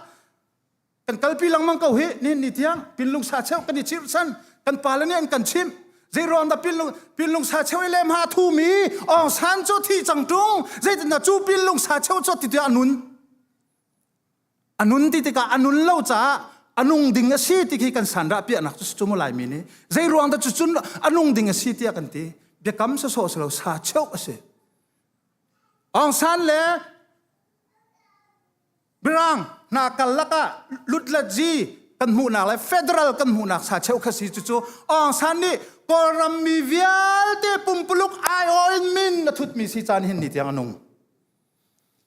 kan kalpi lengmang ko hi nihin ni tiang pinlung sa cheu kan i chirhchan kan pale nih an kan chimh zei ruang dah pinlung pinlung sa cheu i lem ha thu mi Aung San cu thi cang tung zeitindah cu pinlung sa cheu cu ti tiah a nun a nun ti tikah a nun lo caah a nung ding a si ti khi kan san rah piahnak cu cu mu laimi nih zei ruang dah cu cun a nung ding a si tiah kan ti biakam sawsawh si lo sa cheu a si Aung San le Mirang hna karlak ah lutlatzi kan hmuhnak le federal kan hmuhnak sa cheu kha si cucu Aung San nih Kawlram mi vialte pumpuluk aiawh in min a thutmi si caan hin ni tiang a nung.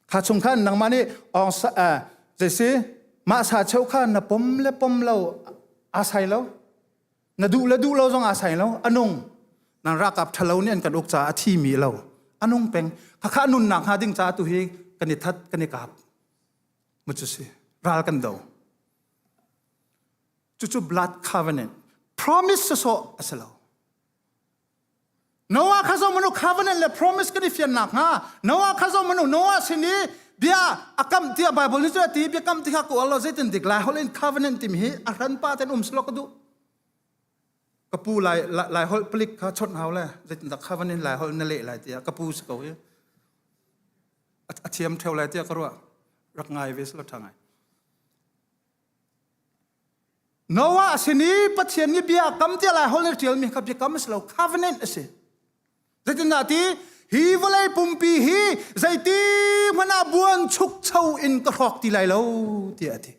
Kha chung khan nangmah nih Aung San eh, zeisi mah sa cheu kha na pom le pom lo aa sai lo. Na duh le duh lo zong aa sai lo. A nung. Nan ralkap ṭhalo nih an kan uk caah a thimi lo. A nung peng. Khakha nunnak hnga ding caah tu hi kan i that kan i kap. Mu cu si. Ral kan do. Cucu blood covenant. Promise sawsawh a si lo. Noah kha zong manu covenant le promise kan i fiannak hnga Noah kha zong manu Noah sin i bia a kam tiah Bible nih cun a ti biakam ti kha ka uar lo zeitin dik lai holh in covenant timi hi a hran pa ten um silo ka duh ka pu lai lai holh palik kha chawnh hau le zeitin dah covenant lai holh na leh lai tiah ka pu si ko hi a thiam theo lai tiah ka ruah rak ngai ve silo tha ngai Noah sin i Pathian nih bia kam tiah lai holh nih ṭialmi kha biakam a si lo covenant a si. Zeitindah ti hi vawlei pumpi hi zeiti hmanh ah buan chukcho in ka hrawk ti lai lo tiah a ti.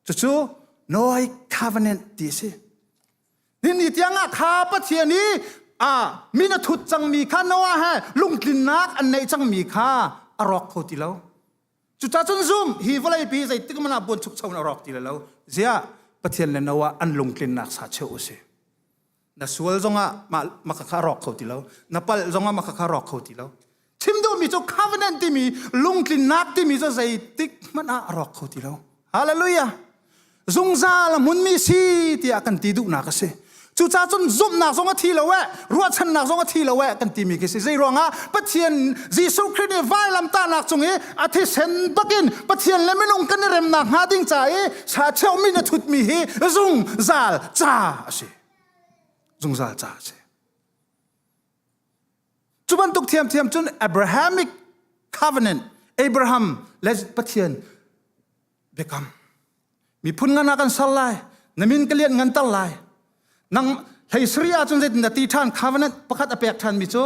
Cucu Noah covenant ti a si. Ni tiangah kha Pathian i a min a thut cangmi kha Noah he lungtlinnak an neih cangmi kha a rawk kho ti lo. Cucaah cun zum hi vawleipi zeitik hmanh ah buanchukcho in a rawk ti lai lo. Ziah Pathian le Noah an lungtlinnak sa cheu u si. Na sual zongah mah maka kha a rawk kho ti lo. Na palh zongah maka kha a rawk kho ti lo. Chim duhmi cu covenant timi lungtlinnak timi cu zeitik hmanh ah a rawk kho ti lo. Hallelujah. Zungzal a hmunmi si tiah kan ti duhnak a si. Cucaah cun zumhnak zong a thi lo eh, ruahchannak zong a thi lo eh kan timi khi si. Zei ruangah Pathian Jesuh Khrih nih vailamtahnak cung i a thisen bakin Pathian le minung kan i remnak hnga ding ca i sa cheumi na thutmi hi zungzal ca a si. Zungzal ca a si. Cu bantuk thiamthiam cun Abrahamic covenant Abraham le Pathian biakam miphun ngan ah kan ser lai na min ka lian ngan ter lai nang hlei sari ahcun zeitin na ti ṭhan covenant pakhat a pek ṭhan mi cu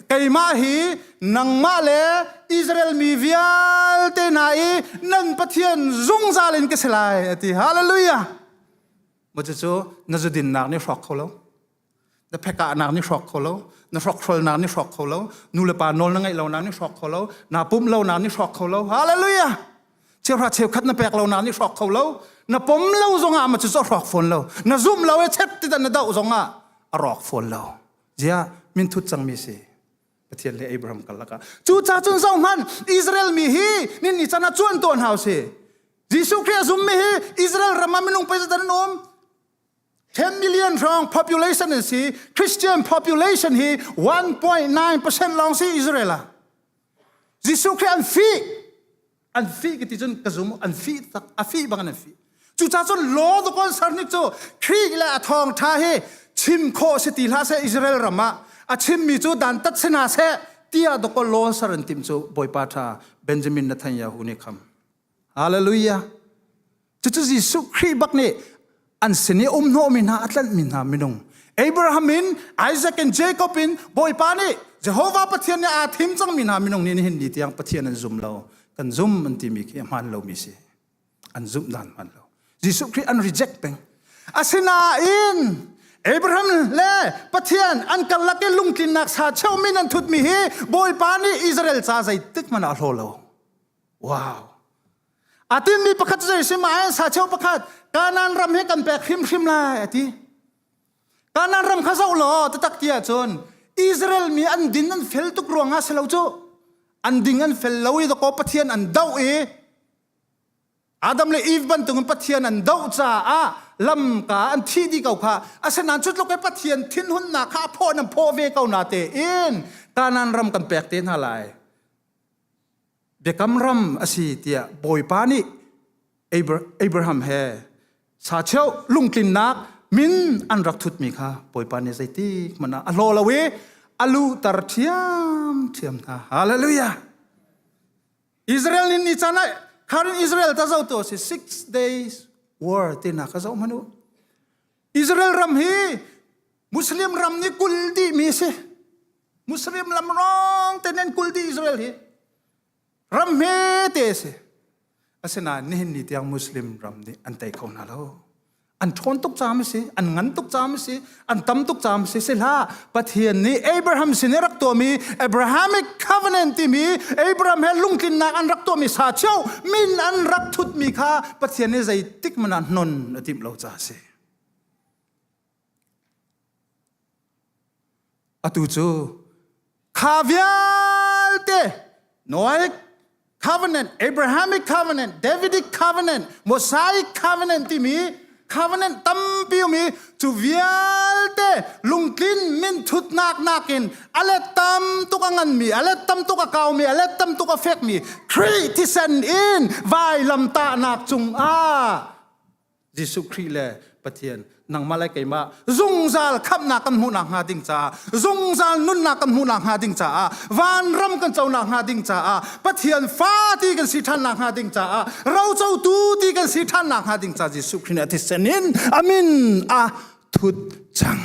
keimah hi nangmah le Israel mi vialte hna i nan Pathian zungzal in ka si lai a ti hallelujah mo cu na zudinnak nih hrawk kho lo na phekahnak nih hrawk kho lo na hrokhrawlnak nih hrawk kho lo nu le pa nawl na ngeih lonak nih hrawk kho lo naa pumh lonak nih hrawk kho lo hallelujah cheuhra cheukhat na pek lonak nih hrawk kho lo na pom lo zongah ma cu cu hrawk fawn lo na zumh lo e chet ti na doh zongah a rawk fawn lo zia min thut cangmi si Pathian le Abraham karlak ah cuca cun zoh hmanh Israel mi hi nin ni chan ah cuan tawn hau si Jesuh Khrih a zummi hi Israel ram ah minung pei an um 10 million hrawng population an si Christian population hi 1.9% lawng si Israel ah Jesuh Khrih an fih an fih ka ti cun ka zum an fih tak a fih bang an fih cucaah cun law the concern ni cu Khrih le a thawng tha hi chim khawh si ti hlah seh Israel ram ah a chimmi cu dantat si hna seh tiah doko law ser an tim cu Bawipa tha Benjamin Netanyahu nih kham Hallelujah Cucu Jesuh Khrih bak nih an sin i um hnawhmi hna a tlanhmi hna minung Abraham in Isaac in Jacob in Bawipa nih Jehovah Pathian nih aa thim cangmi hna minung nih nihin ni tiang Pathian an zum lo kan zum an timi khi a hmaan lomi si an zumh dan hmaan lo Jesuh Khrih an reject peng asinain Abraham le Pathian an karlak i lungtlinnak sa cheuhmi nan thutmi hi Bawipa nih Israel ca zeitik hmanh ah a hlaw lo wow A timmi pakhat cu zei si ma sa cheu pakhat Kanaan ram hi kan pek hrimhrim lai a ti. Kanaan ram kha zoh law tatak ti ahcun Israel mi an din an fel tuk ruangah si lo cu an ding an fel lo i dakaw Pathian an doh i Adam le Eve bantukin Pathian an doh caah lamka an thi dih ko kha asinain cu tluk i Pathian thinhunnak kha a phawh in an phawh ve ko na tein Kanaan ram kan pek te hna lai biakam ram a si tiah Bawipa nih Abraham he sacheu lungtlinnak min an rak thutmi kha Bawipa nih zeitik hmanh ah a hlaw lo i a luhter ṭhiamṭhiam hna. Hallelujah! Israel nih ni caan ah current Israel ta zoh tu a si six days war tinak kha zoh hmanh u. Israel ram hi Muslim ram nih kul dihmi a si. Muslim lam rong te nan kul dih Israel hi. Ram hme te a si. Asinain nihin ni tiang Muslim ram nih an tei kho hna lo. An ṭhawn tuk caam a si, an ngan tuk caam a si, an tam tuk caam a si. Sihlah Pathian nih Abraham sin i rak tuahmi Abrahamic covenant timi Abraham he lungtlinnak an rak tuahmi sa cheu min an rak thutmi kha Pathian nih zeitik hmanh ah hnon a timh lo caah a si. Atu cu kha vialte Noahic covenant, Abrahamic covenant, Davidic covenant, Mosaic covenant timi covenant tampi um i cu vialte lungtlin min thutnak nakin a let tam tuk a nganmi, a let tam tuk a kaumi, a let tam tuk a fekmi Khrih thisen in vailamtahnak cungah Jesuh Khrih le Pathian nangmah le keimah zungzal khamhnak kan hmuhnak hnga ding caah zungzal nunnak kan hmuhnak hnga ding caah vanram kan conak hnga ding caah Pathian fa ti kan si ṭhannak hnga ding caah rocotu ti kan si ṭhannak hnga ding caah Jesuh Khrih nih a thisen in a min a thut cang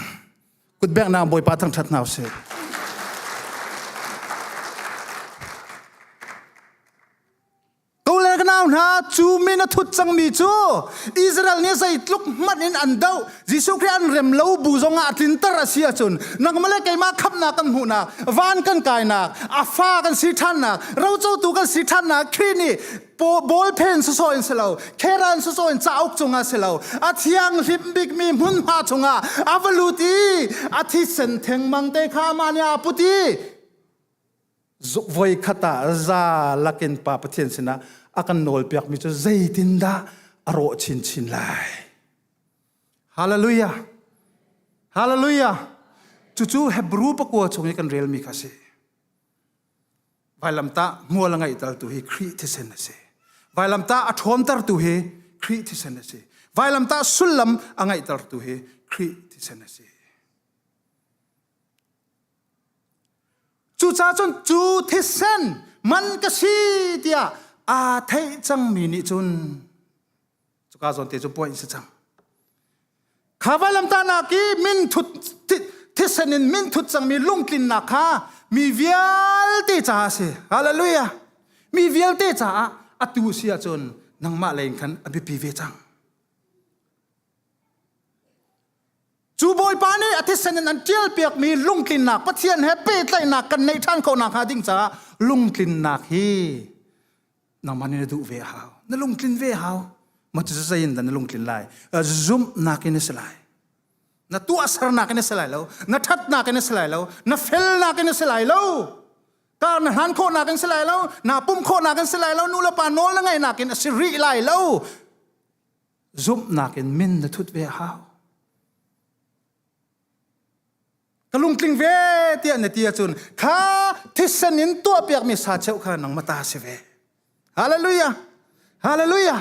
kutbeknak Bawipa thangṭhat hna usih Ko le ka nau hna cu min a thut cangmi cu Israel nih zeitluk hmanh in an doh Jesuh Khrih an rem lo bu zongah a tlinter a si ahcun nangmah le keimah khamhnak kan hmuhnak van kan kainak a fa kan si ṭhannak rocotu kan si ṭhannak Khrih nih ballpen sawsawh in si lo kheran sawsawh in cauk cungah si lo a thianghlim bikmi hmunhma chungah a va lut i a thisen thengmang te kha amah nih aa put i Voikhat ah za lakin Pa Pathian sinah a kan nawlpiakmi cu zeitindah a rawh chinchin lai. Hallelujah. Hallelujah. Cucu Hebrew pakua chung i kan relmi kha a si. Vailamtah hmual a ngeihtertu hi Khrih thisen a si. Vailamtah a ṭhawntertu hi Khrih thisen a si. Vailamtah sullam a ngeihtertu hi Khrih thisen a si. Cucaah cun cu thisen man ka si tiah aa theih cangmi nih cun cuka zawn te cu point si cang. Kha vailamtahnak i min thut thisen in min thut cangmi lungtlinnak kha mi vialte caah a si. Hallelujah. Mi vialte caah atu si ahcun nangmah lei in khan a biapi ve cang. Cu Bawipa nih a thisen in an ṭialpiakmi lungtlinnak Pathian he pehtlaihnak kan neih ṭhan khawh nakhnga ding caah lungtlinnak hi nangmah nih na duh ve a hau. Na lungtlin ve a hau. Ma cu zei in dah na lungtlin lai? Zumhnak in a si lai. Na tuahsernak in a si lai lo. Na ṭhatnak in a si lai lo. Na felnak in a si lai lo. Kar na hlan khawhnak in si lai lo. Na pum khawhnak in si lai lo. Nu le pa nawl na ngaihnak in a si rih lai lo. Zumhnak in min na thut ve a hau. Ka lungtling ve tiah na ti ahcun kha thisen in tuahpiakmi sa cheu kha nangmah ta si ve. Hallelujah! Hallelujah!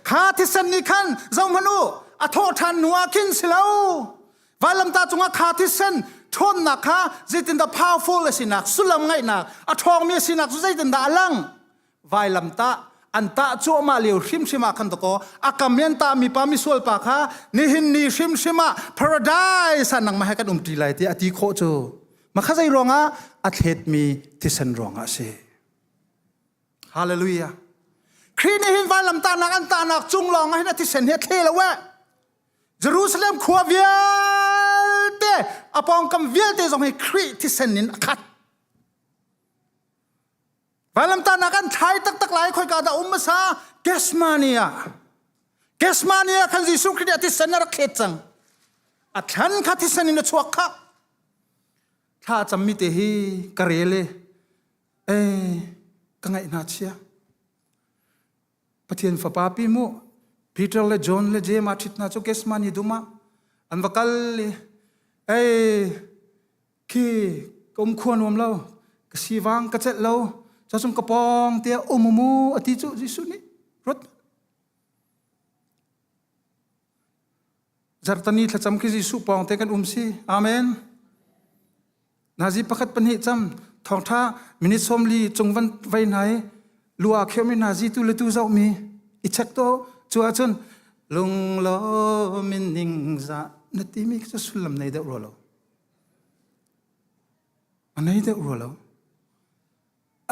Kha thisen nih khan zohhmanh u, a thawh ṭhan hnu ah khin si lo. Vailamtah cungah kha thisen ṭhawnnak kha zeitindah powerful a sinak, sullam ngaihnak, a ṭhawngmi a sinak cu zeitindah a lang? Vailamtah an tah cuahmah lio hrimhrim ah khan dakaw a kam i an tahmi pa misual pa kha nihin ni hrimhrim ah paradise ah nangmah he kan umṭi lai tiah a ti khawh cu makha zei ruangah a thletmi thisen ruangah a si. Hallelujah. Khrih nih hin vailamtahnak an tahnak cung lawng ah hin a thisen hi a thle lo eh. Jerusalem khua vialte a pawngkam vialte zong hi Khrih thisen in a khat. Vailamtahnak an thlai taktak lai khoika dah um hmasa Gethsemane ah. Gethsemane ah khan Jesuh Khrih nih a thisen a rak thlet cang. A thlan kha thisen in a chuak kha. Thla a cammi te hi ka rel i eh ka ngaih hna chia. Pathian fapa pi mu Peter le John le James a ṭhit hna cu Gethsemane dum ah an va kal i ei khi ka um khua nuam lo ka sivang ka celh lo cacung ka pawng tiah um mu a ti cu Jesuh nih ruat Zarhtani thlacam khi Jesuh pawng te kan um si amen Nazi pakhat pahnih cam thawngtha minute 40 cung van vai hna i lua khiomi nazi tu le tu zohmi i check to cu ahcun lunglawm in ningzah na timi cu sullam nei deuh rua lo a nei deuh rua lo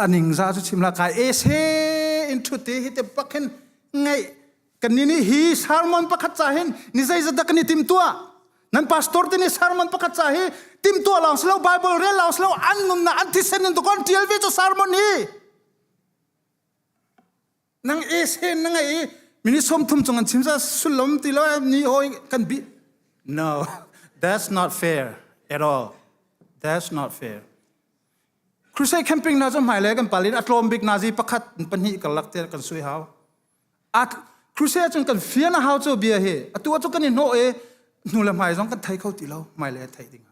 a ningzah cu chim la kai e se in thut hi te bak hin ngaih kan ni nih hi sermon pakhat ca hin ni zeizat dah kan i tim tuah nan pastor te nih sermon pakhat ca hi tim tuah lawng si lo bible rel lawng si lo an nunnak an thisen in tukon tial ve cu sermon hi Nang e sen na ngei i minute 30 cung an chim sa sullam ti lo ni hoi kan bi No, that's not fair at all. That's not fair. Crusade camping na cu hmailei kan pal in a tlawm bik nazi pakhat pahnih karlak te kan sui hau. At crusade cun kan fian a hau cu bia hi. Atu cu kan i hnawh i hnu le hmai zong kan thei kho ti lo hmailei thei ding.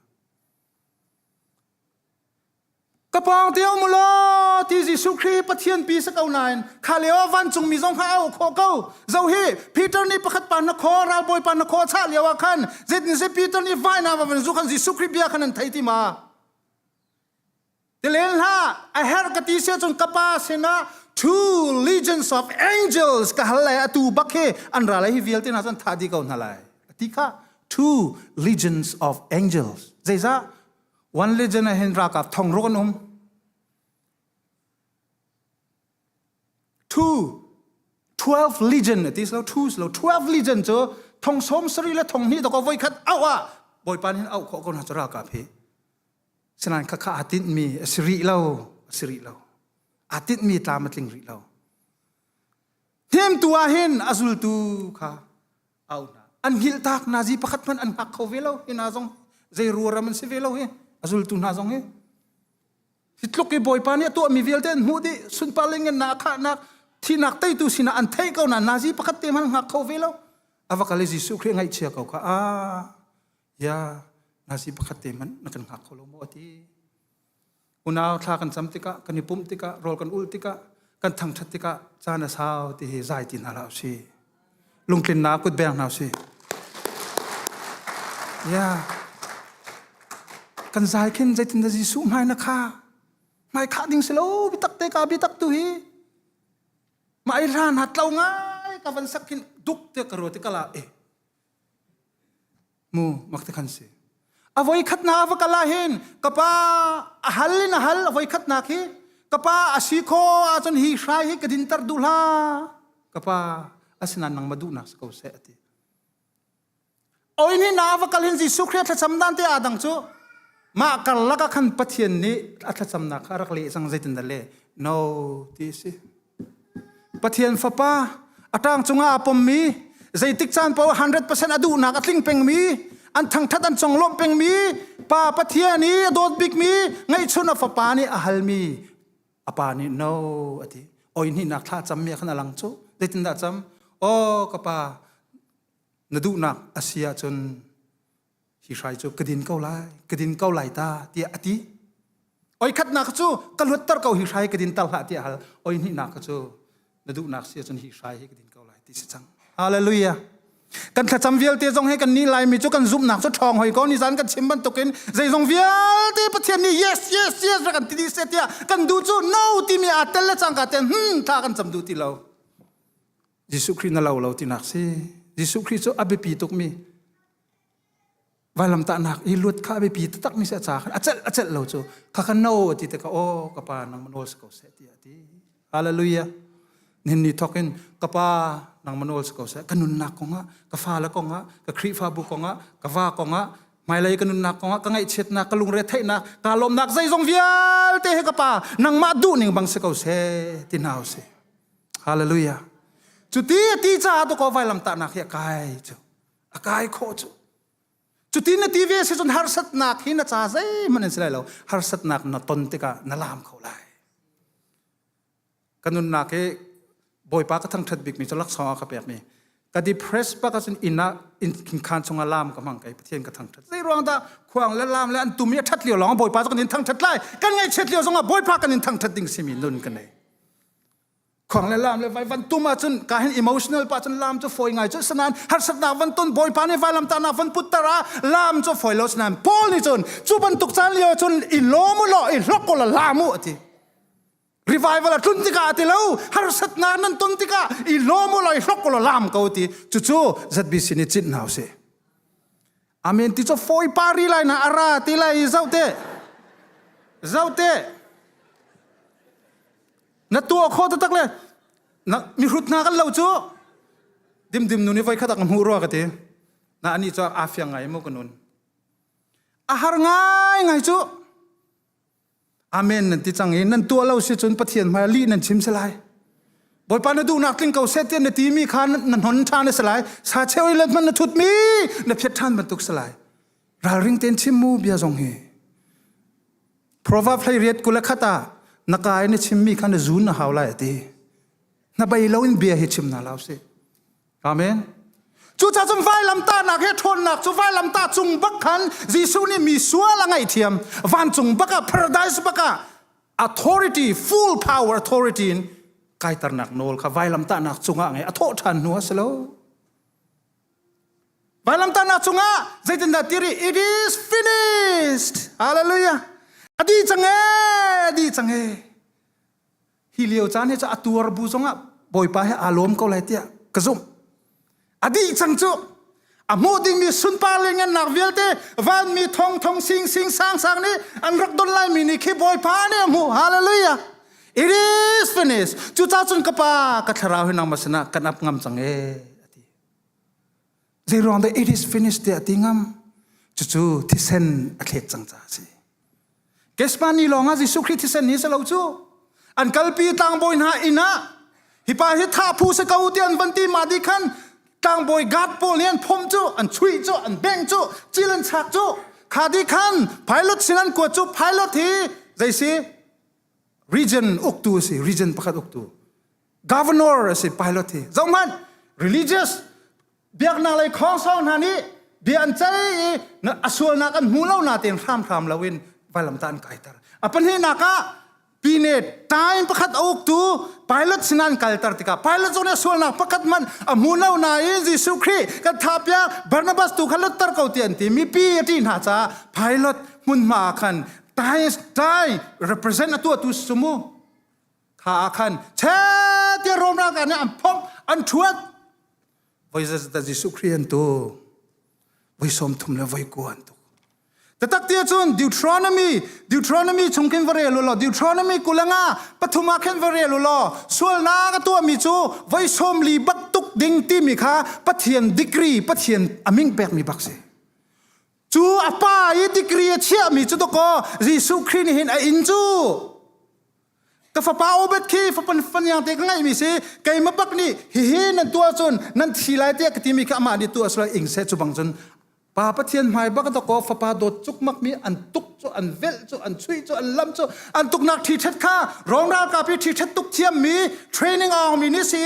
Ka pawng te um law ti Jesuh Khrih Pathian pi sa ko nain kha lio ah vancungmi zong kha a auh khawh ko. Zo hi Peter nih pakhat pa na khaw ralbawi pa na khaw chah lio ah khan zeitin se Peter nih vaina va van zu khan Jesuh Khrih bia khan an thei ti ma? Tilen hlah a herh ka ti sia cun ka pa sinah two legions of angels ka hal lai atu bak hi an ra lai hi vialte hna cun thah dih ko hna lai. Ti kha two legions of angels. Zeizah One legion ah hin ralkap thong ruk an um. Two, 12 legion ti lo two lo 12 legion cu thong som sari le thong hnih dok voi khat au ah bawipa nih au khawh ko hna cu ralkap hi sinain khakha aa tinhmi a si rih lo a si rih lo aa tinhmi tlam a tling rih lo Hnemtu ah hin a zultu kha au hna. An hngilhtak nazi pakhat hmanh an hngak kho ve lo. Hi hna zong zei ruaram an si ve lo hi. A zultu hna zong hi. Hi tluk i Bawipa nih a tuahmi vialte an hmuh dih. Sunparling in na a khahnak. Thihnak teitu sinah an theih ko nain nazi pakhat te hmanh hngak kho ve lo. A va kal i Jesuh Khrih ngaihchia ko kha ah ya nazi pakhat te hmanh na kan hngak kho lo maw a ti. Unau thla kan cam tikah kan i pumh tikah rawl kan ulh tikah kan thangṭhat tikah caan a sau ti hi zai ti hna hlah usih. Lungtlinnak kut beng hna usih. Ya kan zai khin zeitin dah Jesuh hmai na kha hmai khah ding si lo bitak te ka bitak tu hi mah i hlan hat lo ngai ka van sak khin duk te ka ro te kala e mu mak te khan si a voi khat na va kala hin ka pa a hal in a hal a voi khat nak hi ka pa a si kho ahcun hi hrai hi ka dinter duh hla ka pa asinain nangmah duhnak si ko seh ati Oi ni na va kal hin Jesuh Khrih a thlacam dan te aa dang cu mah karlak ah khan Pathian nih a thlacamnak kha a rak leh cang zeitin dah leh no ti a si Pathian fapa a ṭang cungah aa pommi zeitik caan paoh 100% a duhnak a tling pengmi an thangṭhat an conglawmh pengmi pa Pathian i a dawt bikmi ngeihchun a fapa nih a halmi a pa nih no a ti oi hnihnak thla cammi ah khan a lang cu zeitindah cam aw ka pa na duhnak a si ahcun hi hrai cu ka din ko lai ka din ko lai ta tiah a ti oi khatnak cu ka luatter ko hi hrai ka din tar hlah tiah hal oi hnihnak cu na duhnak si ahcun hi hrai hi ka din ko lai ti si cang hallelujah kan thlacam vialte zong he kan nih laimi cu kan zumhnak cu ṭhawng hoi ko ni zan kan chim bantukin zeizong vialte Pathian nih yes yes yes rak kan ti dih seh tiah kan duh cu no timi aa tel le cangka ten hmm thla kan cam duh ti lo Jesuh Khrih na lo lo tinak si. Jesuh Khrih cu a biapi tukmi vailamtahnak i luat kha a biapi taktakmi si a ca khan a celh a celh lo cu kha kha no a ti tikah aw ka pa nang nawl si ko seh tiah a ti. Hallelujah. Nihin ni thawk in ka pa nang nawl si ko seh ka nunnak kongah ka fale kongah ka Khrihfabu kongah ka va kongah hmailei ka nunnak kongah ka ngaihchiatnak ka lungretheihnak ka lawmnak zeizong vialte he ka pa nangmah duhning bang si ko seh ti hna usih. Hallelujah. Cu ti a ti caah to ko vailamtahnak hi a kai cu. A kai khawh cu. Cuti na ti ve si cun harsatnak hi na ca zeihmanh in si lai lo. Harsatnak na ton tikah na laam kho lai. Ka nunnak hi Bawipa ka thangṭhat bikmi cu laksawng a ka pekmi. Ka depress bak ahcun inn ah inn khan chungah laam ka hmang kai Pathian ka thangṭhat. Zei ruang dah khuang le laam le an tum i a ṭhat lio lawng Bawipa cu kan in thangṭhat lai. Kan ngaihchiat lio zongah Bawipa kan in thangṭhat ding simi nun ka nei. Khuang le lam le vai van tum ahcun ka hin emotional pa cun lam cu fawi ngai cu sanan harsatnak van ton bawipa nih vailamtahnak van putter ah lam cu fawi lo sanan Paul nih cun cu bantuk caan lio cun i lawm u law i hlok u law lam u ati revival a tlun tikah ati lo harsatnak nan ton tikah i lawm u law i hlok u law lam ko ti cucu ZBC nih cinh hna usih Amen ti cu fawi pari lai na ara ti lai zoh te zoh te na tuah kho taktak le na mihrut hna kan lo cu dimdim nu nih voi khat a ka hmuh rua ka ti na ani cu aa fiang ngai mu ka nun a har ngai ngai cu Amen nan ti cang i nan tuah lo si cun Pathian hmai lih nan chim si lai. Bawipa na duhnak tling ko seh tiah na timi kha na hnon ṭhan a si lai. Sa cheu i let hmanh na thutmi na phiat ṭhan bantuk si lai. Ralring tein chim mu bia zong hi. Proverb hlei riat 21 ah na ka i na chimmi kha na zun na hau lai a ti. Na bei loin bia hi chim hna hlah usih. Amen. Cucaah cun vailamtahnak he ṭhawnnak cu vailamtah cung bak khan Jesuh nih mi sual a ngaihthiam. Vancung bak ah paradise bak ah authority full power authority in kaiternak nawl kha vailamtahnak cungah ngei a thawh ṭhan hnu a si lo. Vailamtahnak cungah zeitindah tiri it is finished. Hallelujah. A dih cang ee, a dih cang ee. Hi lio caan hi cu a tuar bu zongah Bawipa he aa lawm ko lai tiah ka zumh. A dih cang cu. A hmuh dingmi sunpar le ngannak vialte vanmi thong thong sing sing sang sang nih an rak don laimi nih khi Bawipa nih a hmuh. Hallelujah. It is finished. Cucaah cun ka pa ka thlarau hi nangmah sinah kan ap ngam cang ee a ti. Zei ruang dah it is finished tiah a ti ngam? Cucu thisen a thlet cang caah a si. Gethsemane lawng ah Jesuh Khrih thisen hi si lo cu. An kalpi tlangbawi hna inn ah hi pa hi thah phu si ko ti an van ti ma di khan tlangbawi guard pawl nih an phomh cu an chuih cu an bengh cu cil an chak cu kha di khan pilot sin an kuat cu pilot hi zei si region uktu si region pakhat uktu. Governor a si pilot hi. Zohhmanh religious biaknak lei khawngsawng hna nih bia an ceih i a sualnak an hmu lo natein hramhram loin vailamtah an kaiter. A pahnihnak ah pine time pakhat a uktu pilot sinah an kalter tikah pilot zong nih a sualnak pakhat hmanh a hmu lo nain Jesuh Khrih kan thahpiak Barnabas tu kha lutter ko ti an ti mipi a ṭih hna caah pilot hmunhma ah khan time represent a tuahtu si mu kha ah khan che tiah Rom ralkap nih an phomh an ṭhuat voi zeizat Jesuh Khrih an tu voi 30 le voi 9 an tuk Tatak ti ahcun Deuteronomy Deuteronomy chung khin va rel u law Deuteronomy kulanga pathum ah khin va rel u law sualnak a tuahmi cu voi 40 bak tuk ding timi kha Pathian degree Pathian a min pekmi bak si. Cu a pa i degree a chiahmi cu dakaw Jesuh Khrih nih hin a inn cu ka fapa Obed khi fapa fanyang te ka ngeihmi si keimah bak nih hihi nan tuah cun nan thi lai tiah ka timi kha amah nih tuah sila ing seh cu bang cun pa Pathian hmai bak dakaw fapa dawt cukmak mi an tuk cu an velh cu an chuih cu an lam cu an tuknak ṭhi ṭhet kha Rom ralkap i ṭhi ṭhet tuk thiam mi training aung mi nih si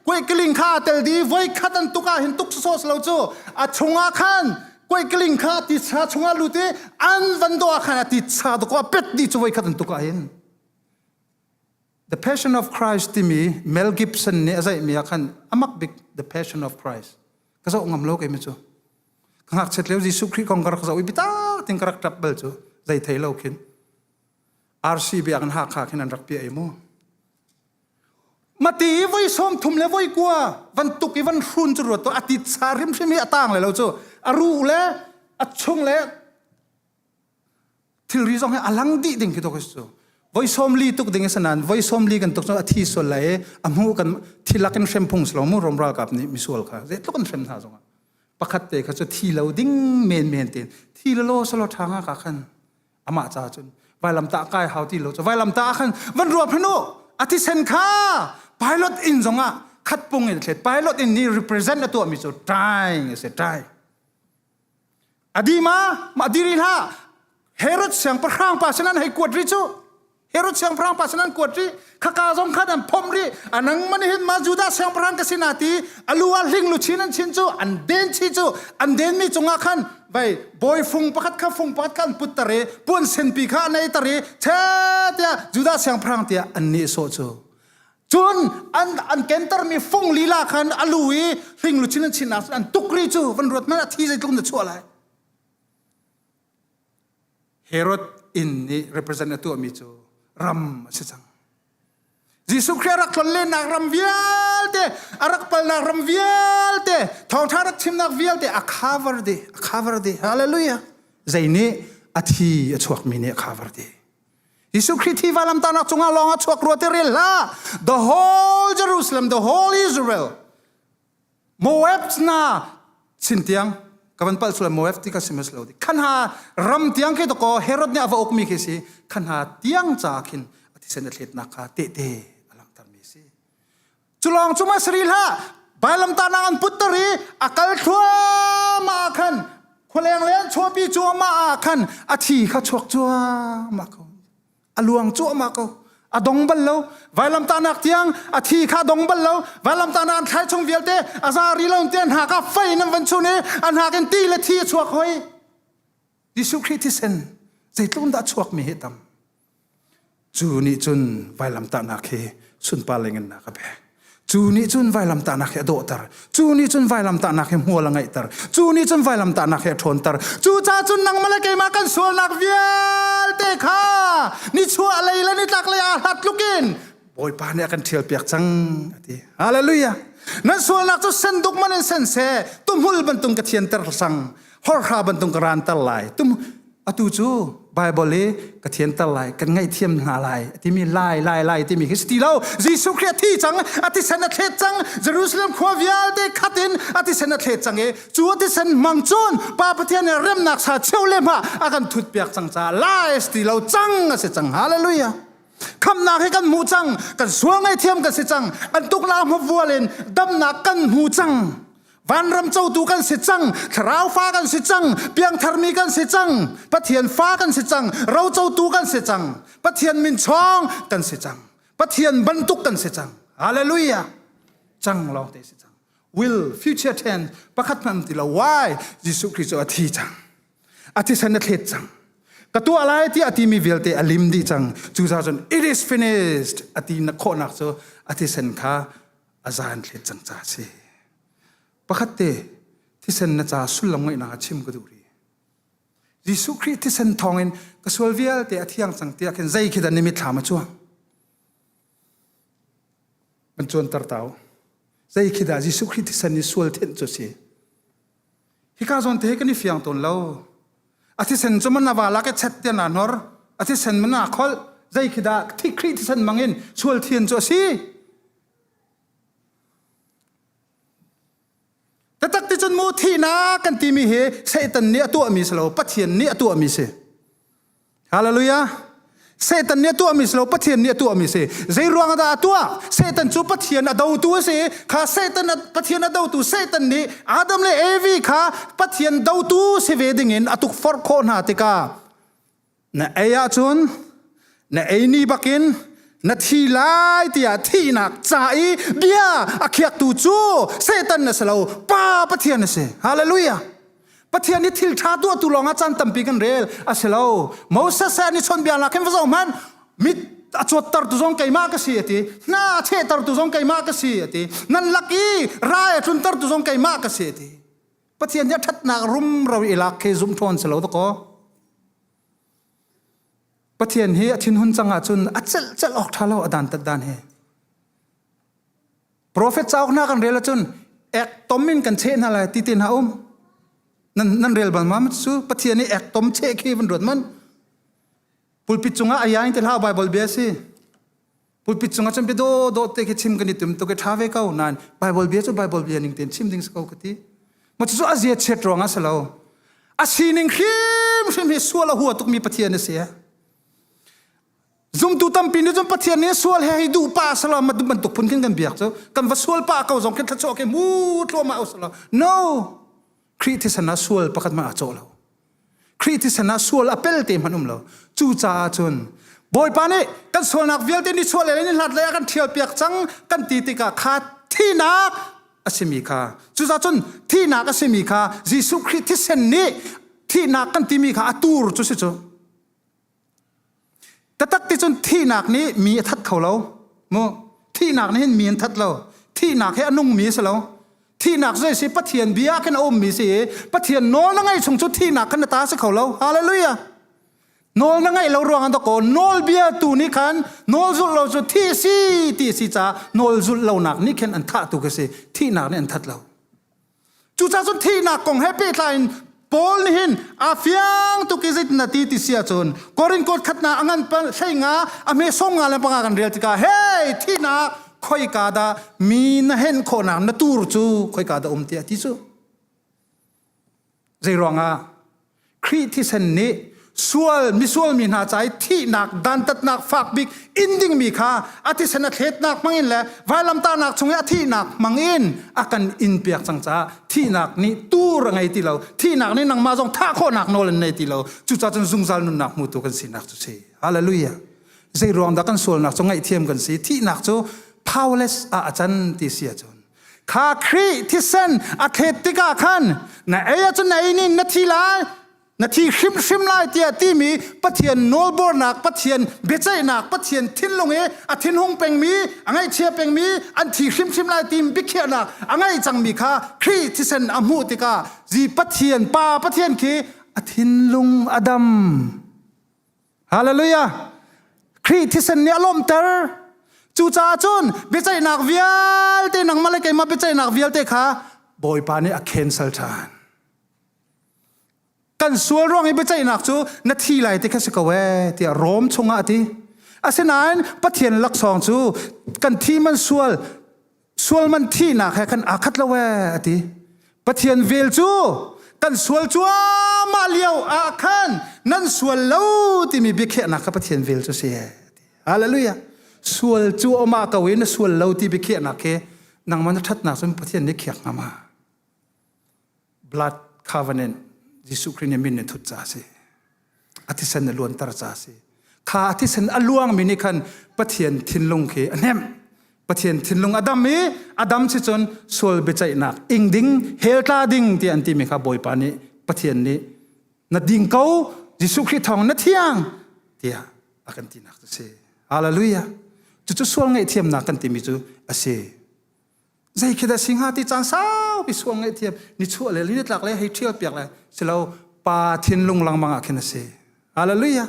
kuaikeling kha tel di voi khat an tuk ah hin tuk sawsawh lo cu a chungah khan kuaikeling kha titsa chungah lut i an van do ah khan a titsa dakaw a pet dih cu voi khat an tuk ah hin The Passion of Christ timi Mel Gibson nih a zaihmi ah khan amak bik The Passion of Christ. Ka zoh ngam lo keimi cu. Ka ngakchiat lio Jesuh Khrih kong ka rak zoh i bitak tin ka rak ṭap bal cu zei thei lo khin. RC biakinn Hakha khin an rak piah i mu. Mati i voi 30 le voi 9 van tuk i van hrun cu ruat to a titsa hrimhrim hi a tang le lo cu a ruh le a chung le thilri zong hi a lang dih ding khi to cu voi 40 tuk ding sanan voi 40 kan tuk cu a thi sual lai a hmu kan thilak in hrem phung slo mu rom ralkap nih misual kha zeitluk an hrem hna zongah pakhat te kha cu thi lo ding men men ten thi lo lo salo tha nga ka khan amah cha cun vailam ta kai hau ti lo cu vailam ta khan van ruap hanu a thisen kha pilot in zongah khat pung in thlet pilot in ni represent a tuah mi cu trying a si try Adima ma diri hlah Herod siangpahrang pa sin an hei kuat ri cu Herod siangpahrang pa sin an kuat ri khaka zong khan an phomh ri anang man hin ma Judah siangpahrang ka sin ti alu ah hling lu chin an chin cu an den chi cu an den mi cungah khan vai bawi fung pakhat kha fung pakhat kha an put tar i puan senpi kha an ei tar i che tiah Judah siangpahrang tiah an nih sawh cu Cun an an kentermi fung lila khan a lu i hling luchin an chinnak an tuk ri cu van ruat hmanh a thi zeitluk na chuah lai. Herod inn nih represent a tuahmi cu ram a si cang. Jesuh Khrih a rak tlonlennak ram vialte, a rak palnak ram vialte, thawngṭha rak chimnak vialte a cover dih, a cover dih. Hallelujah. Zei nih a thi a chuakmi nih a cover dih. Jesuh Khrih thi vailamtahnak cungah lawng a chuak rua ti rel hlah. The whole Jerusalem, the whole Israel, Moab na chin tiang ka van palh sual Moab ti ka sim lo di. Khan ha ram tiang khi to ko Herod nih a va ukmi khi si khan ha tiang ca khin a thisen a thletnak kha tehte a langhter mi si. Cu lawng cu ma sari hlah vailamtahnak an putter i a kal thluahmah ah khan khualeng le an chuahpi cuahmah ah khan a thi kha chuak cuahmah ko a luang cuahmah ko a dong bal lo vailamtahnak tiang a thi kha dong bal lo vailamtahnak an thlai chung vialte a za ri lo tian hna ka fei in an van chun i an hak in ti le thi a chuak hoi Jesuh Khrih thisen zeitluk dah chuak mi hi tam Cu nih cun vailamtahnak hi sunpar le ngannak a pek. Cu nih cun vailamtahnak hi a dawhter. Cu nih cun vailamtahnak hi hmual a ngeihter. Cu nih cun vailamtahnak hi a ṭhawnter. Cucaah cun nangmah le keimah kan sualnak vialte kha nichuah lei le nitlak lei aa hlat tlukin Bawipa nih a kan ṭhialpiak cang a ti. Hallelujah. Nan sualnak cu senduk man in sen seh, tuhmul bantung ka thianter sang, horhra bantung ka ranter lai. Tum atu cu Bible i ka thianter lai kan ngaihthiam hna lai timi lai lai lai timi khi si ti lo Jesuh Khrih a thi cang a thisen a thlet cang Jerusalem khua vialte khat in a thisen a thlet cang i cu a thisen hmang cun Pa Pathian nih remnak sa cheu le hma a kan thut piak cang caah lai si ti lo cang a si cang hallelujah khamnak hi kan hmu cang kan sual ngaihthiam kan si cang an tuknak hmavual in damnak kan hmu cang Vanram cotu kan si cang, thlarau fa kan si cang, piangtharmi kan si cang, Pathian fa kan si cang, ro cotu kan si cang, Pathian min chawng kan si cang, Pathian bantuk kan si cang. Hallelujah! Cang lawng te si cang. Will future tense pakhat hmanh ti lo. Why? Jesuh Khrih cu a thi cang. A thisen a thlet cang. Ka tuah lai tiah a timi vialte a lim dih cang. Cucaah cun it is finished a ti khawhnak cu a thisen kha a zan thlet cang ca a si. Pakhat te thisen na ca sullam ngeihnak a chim ka duh rih. Jesuh Khrih thisen thawngin ka sual vialte a thiang cang tiah khin zei khi dah na mitthlam a cuang? Kan cuanter tau. Zei khi dah Jesuh Khrih thisen i sual thenh cu si? Hika zawn te kan i fiang tawn lo. A thisen cu man a vala ke chet te na hnor. A thisen man a kholh. Zei khi dah thi Khrih thisen mangin sual thian cu a si? Taktak ti cun mu thihnak kan timi hi Satan nih a tuahmi si lo, Pathian nih a tuahmi si. Hallelujah. Satan nih a tuahmi si lo, Pathian nih a tuahmi si. Zei ruang dah a tuah? Satan cu Pathian a dotu a si. Kha Satan Pathian a dotu Satan nih Adam le Evi kha Pathian dotu si ve dingin a tukforh khawh hna tikah na ei ahcun na ei ni bakin na thi lai tiah thihnak ca i bia a khiaktu cu Satan na si lo, Pa Pathian a si. Hallelujah. Pathian nih thil ṭha tuahtu lawngah caan tampi kan rel a si lo. Moses he an i chawnbia nak hin va zoh hmanh mit a cuattertu zong keimah ka si a ti hna a chehtertu zong keimah ka si a ti nan lak i rai a tluntertu zong keimah ka si a ti Pathian nih a ṭhatnak rumro i lak khi zumh ṭhawn si lo dakaw Pathian hi a thinhun cang ahcun a celh celh awk ṭha lo a dan tat dan hi Profet cauk hna kan rel ahcun ek tom in kan cheh hna lai ti te hna um. Nan, nan rel bal ma cu Pathian nih ek tom cheh khi van ruat man. Pulpit cungah a yain te hlah Bible bia si. Pulpit cungah cun bia do do te khi chim kan i tum tuk i tha ve ko nain Bible bia cu Bible bia ning tein chim ding si ko ka ti. Ma cu a zia chiat ruang ah si lo. A sining hrim hrim hi sual a hua tukmi Pathian a si. Zumtu tampi nih cun Pathian nih sual he hi duh pa sala ma bantuk phun khin kan biak cu kan va sual pa ko zong khin thluachuah ke mu tluahmah usala no Khrih thisen ah sual pakhat hmanh aa cawh lo Khrih thisen ah sual a pel te hmanh um lo cu caah cun Bawipa nih kan sualnak vialte ni chuah le ni hlat le a kan ṭhial piak cang kan ti tikah kha thinak a simi kha cucaah cun thihnak a simi kha Jesuh Khrih thisen nih thihnak kan timi kha a tur cu si cu Taktak ti cun thihnak nih mi a that kho lo. Mu thihnak nih hin mi an that lo. Thihnak hi a nungmi a si lo. Thihnak zei si Pathian bia khin a ummi si i Pathian nawl na ngaih chung cu thihnak khan na ta si kho lo. Hallelujah. Nawl na ngaih lo ruang ah ko nawl bia tu nih khan nawl zulh lo cu thi si ti si ca nawl zulh lonak nih khin an thah tu ka si. Thihnak nih an that lo. Cucaah cun thihnak kong he pehtlai in Paul nih hin a fiang tuk i zeitin a ti ti si ahcun Korin kawt khatnak a ngan hlei nga a hme sawm nga le panga kan rel tikah hey thihnak khoika dah mi na hen khawhnak na tur cu khoika dah um tiah ti cu zei ruangah Khrih thisen nih sual misual mi hna ca i thihnak dantatnak fak bik in dingmi kha a thisen a thletnak hmangin le vailamtahnak chung i a thihnak hmangin a kan in piak cang caah thihnak nih tur a ngei ti lo thihnak nih nangmah zong thah khawhnak nawl an nei ti lo cucaah cun zungzal nunnak hmutu kan sinak cu si hallelujah zei ruang dah kan sualnak cu ngaihthiam kan si thihnak cu powerless ah a can ti si ahcun Kha Khrih thisen a thlet tikah khan na ei ahcun na ei ning na thi lai na thi hrimhrim lai tiah timi Pathian nawlbornak Pathian biaceihnak Pathian thinlung i a thinhung pengmi a ngaihchia pengmi an thi hrimhrim lai timi biakhiahnak a ngeih cangmi kha Khrih thisen a hmuh tikah zi Pathian Pa Pathian khi a thinlung a dam Hallelujah! Khrih thisen nih a lawmhter. Cucaah cun biaceihnak vialte nangmah le keimah biaceihnak vialte kha Bawipa nih a cancel ṭhan. Kan sual ruang i biaceihnak cu na thi lai ti kha si ko ee tiah Rom chungah a ti. Asinain Pathian laksawng cu kan thi man sual sual man thihnak he kan aa khat lo ee a ti Pathian vel cu kan sual cuahmah lio ah khan nan sual lo timi biakhiahnak kha Pathian vel cu si ee Hallelujah sual cuahmah ko i na sual lo ti biakhiahnak khi nangmah na ṭhatnak cun Pathian nih khiak hnga ma blood covenant Jesuh Khrih nih min in thut ca si a thisen a luanter ca si kha a thisen a luangmi nih khan Pathian thinlung khi a hnemh. Pathian thinlung a dam i a dam si cun sual biaceihnak ing ding hell tla ding ti an timi kha Bawipa nih Pathian nih na ding ko Jesuh Khrih thawng na thiang tiah a kan tinak cu si. Hallelujah. Cucu sual ngaihthiamnak kan timi cu a si. Zei khi dah si hnga ti caan saupi sual ngaihthiam nichuah le nitlak le hei ṭhial piak le silo pa thinlung lengmang ah khin a si. Hallelujah.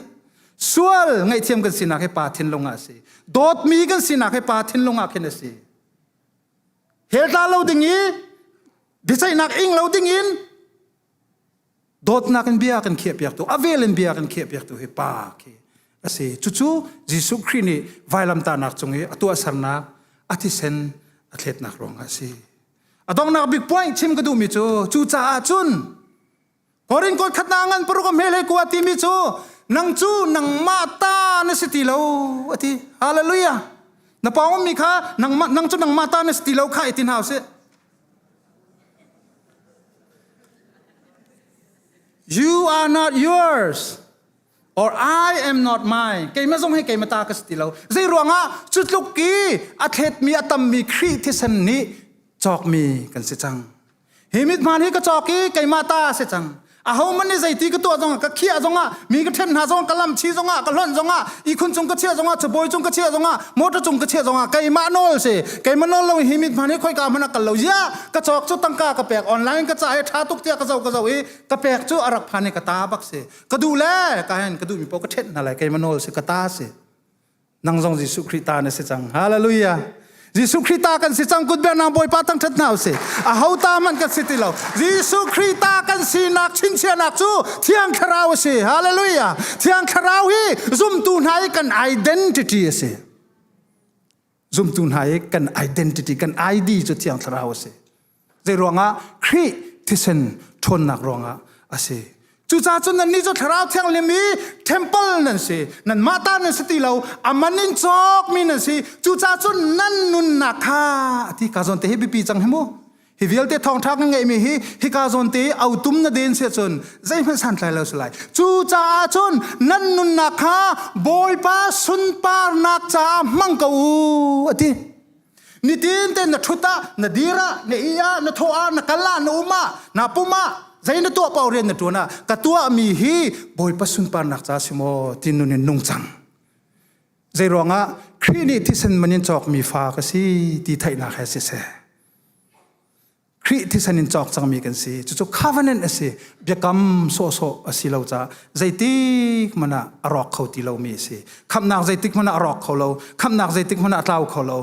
Sual ngaihthiam kan sinak hi pa thinlung ah a si. Dawtmi kan sinak hi pa thinlung ah khin a si. Hell tla lo ding i biaceihnak ing lo ding in dawtnak in bia kan khiahpiaktu a vel in bia kan khiahpiaktu hi pa khi a si. Cucu Jesuh Khrih nih vailamtahnak cung i a tuahsernak a thisen a thletnak ruangah a si. A donghnak bik point chim ka duhmi cu cucaah cun Korin kol khatna ngan paruk a hmel he kua timi cu nang cu nangmah ta na si ti lo a ti. Hallelujah. Na pawng ummi kha nangmah nang cu nangmah ta na si ti lo kha i ti hna usih. You are not yours or I am not mine. Keimah zong hi keimah ta ka si ti lo. Zei ruangah cu tluk i a thletmi a tammi Khrih thisen nih cawkmi kan si cang. Hi mithmaan hi ka cawk i keimah ta a si cang. Aho man nih zeiti ka tuah zongah ka khiah zongah mi ka ṭhen hna zongah ka lamchi zongah ka hlonh zongah ihkhun cung ka chiah zongah cabawi cung ka chiah zongah motor cung ka chiah zongah keimah nawl si keimah nawl lo hi mithmaan hi khoika hmanh a kal lo ziah ka cawk cu tangka ka pek online ka ca i ṭha tuk tiah ka zoh ka zoh i ka pek cu a rak phan i ka ta bak si ka duh le ka hen ka duhmi paoh ka ṭhenh hna lai keimah nawl si ka ta si Nang zong Jesuh Khrih ta na si cang. Hallelujah. Jesuh Khrih ta kan si cang kut nang Bawipa thangṭhat hna usih. Aho ta hmanh kan si ti lo. Jesuh Khrih ta kan sinak chinchiahnak cu Thiang Thlarau a si. Hallelujah. Thiang Thlarau hi zumtu hna i kan identity a si. Zumtu hna i kan identity, kan ID cu Thiang Thlarau a si. Zei ruangah Khrih thisen ṭhawnnak ruangah a si. Cucaah cun nannih cu Thlarau Thianghlim i temple nan si. Nanmah ta nan si ti lo, a man in cawkmi nan si. Cucaah cun nan nunnak kha a ti ka zawn te hi biapi cang hi mu. Hi vialte thawngṭha kan ngeihmi hi hika zawn te autum na den sia cun zeihmanh santlai lo si lai. Cucaah cun nan nunnak kha Bawipa sunparnak caah hmang ko u a ti. Nitin te na ṭhut ah, na dir ah, na ih ah, na thawh ah, na kal ah, na um ah, na pum ah, zei na tuah paoh rian na ṭuan ah, ka tuahmi hi Bawipa sunparnak ca si maw ti nun in nung cang. Zei ruangah Khrih nih thisen man in cawkmi fa ka si ti theihnak he siseh. Khrih thisen in cawk cangmi kan si. Cucu covenant a si. Biakam sawhsawh a si lo caah zeitik hmanh ah a rawk kho ti lomi a si. Khamhnak zeitik hmanh ah a rawk kho lo. Khamhnak zeitik hmanh ah a tlau kho lo.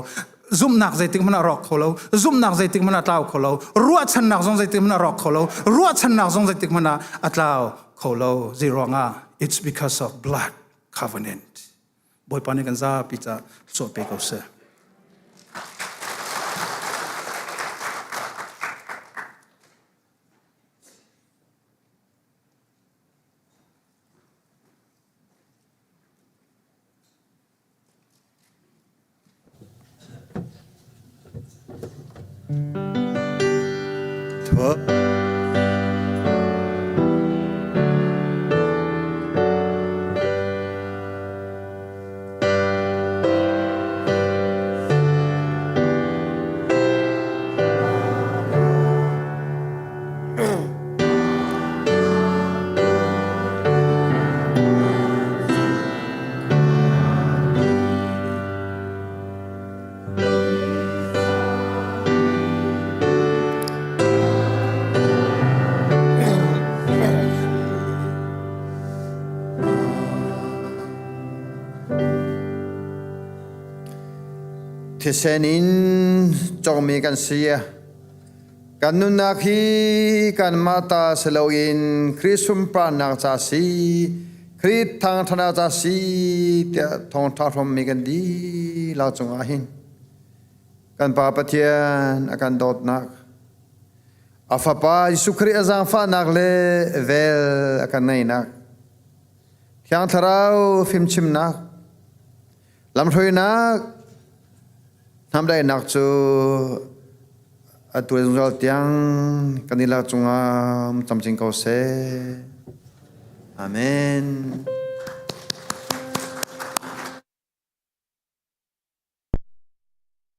Zumhnak zeitik hmanh ah a rawk kho lo. Zumhnak zeitik hmanh ah a tlau kho lo. Ruahchannak zong zeitik hmanh ah a rawk kho lo. Ruahchannak zong zeitik hmanh ah a tlau kho lo. Zei ruangah? It's because of blood covenant. Bawipa nih kan zapi ca sawh pe ko seh. Thisen in cawkmi kan si. Kan nunnak hi kanmah ta si loin Khrih sunparnak ca si, Khrih thangṭhatnak ca si tiah thawngṭha hrawmmi kan dihlak cungah hin kan Pa Pathian a kan dawtnak, a Fapa Jesuh Khrih a zaangfahnak le vel a kan ngeihnak, Thiang Thlarau fimchimnak, lamhruainak, hnamdaihnak cu atu zungzal tiang kan i lak cungah camcin ko seh. Amen.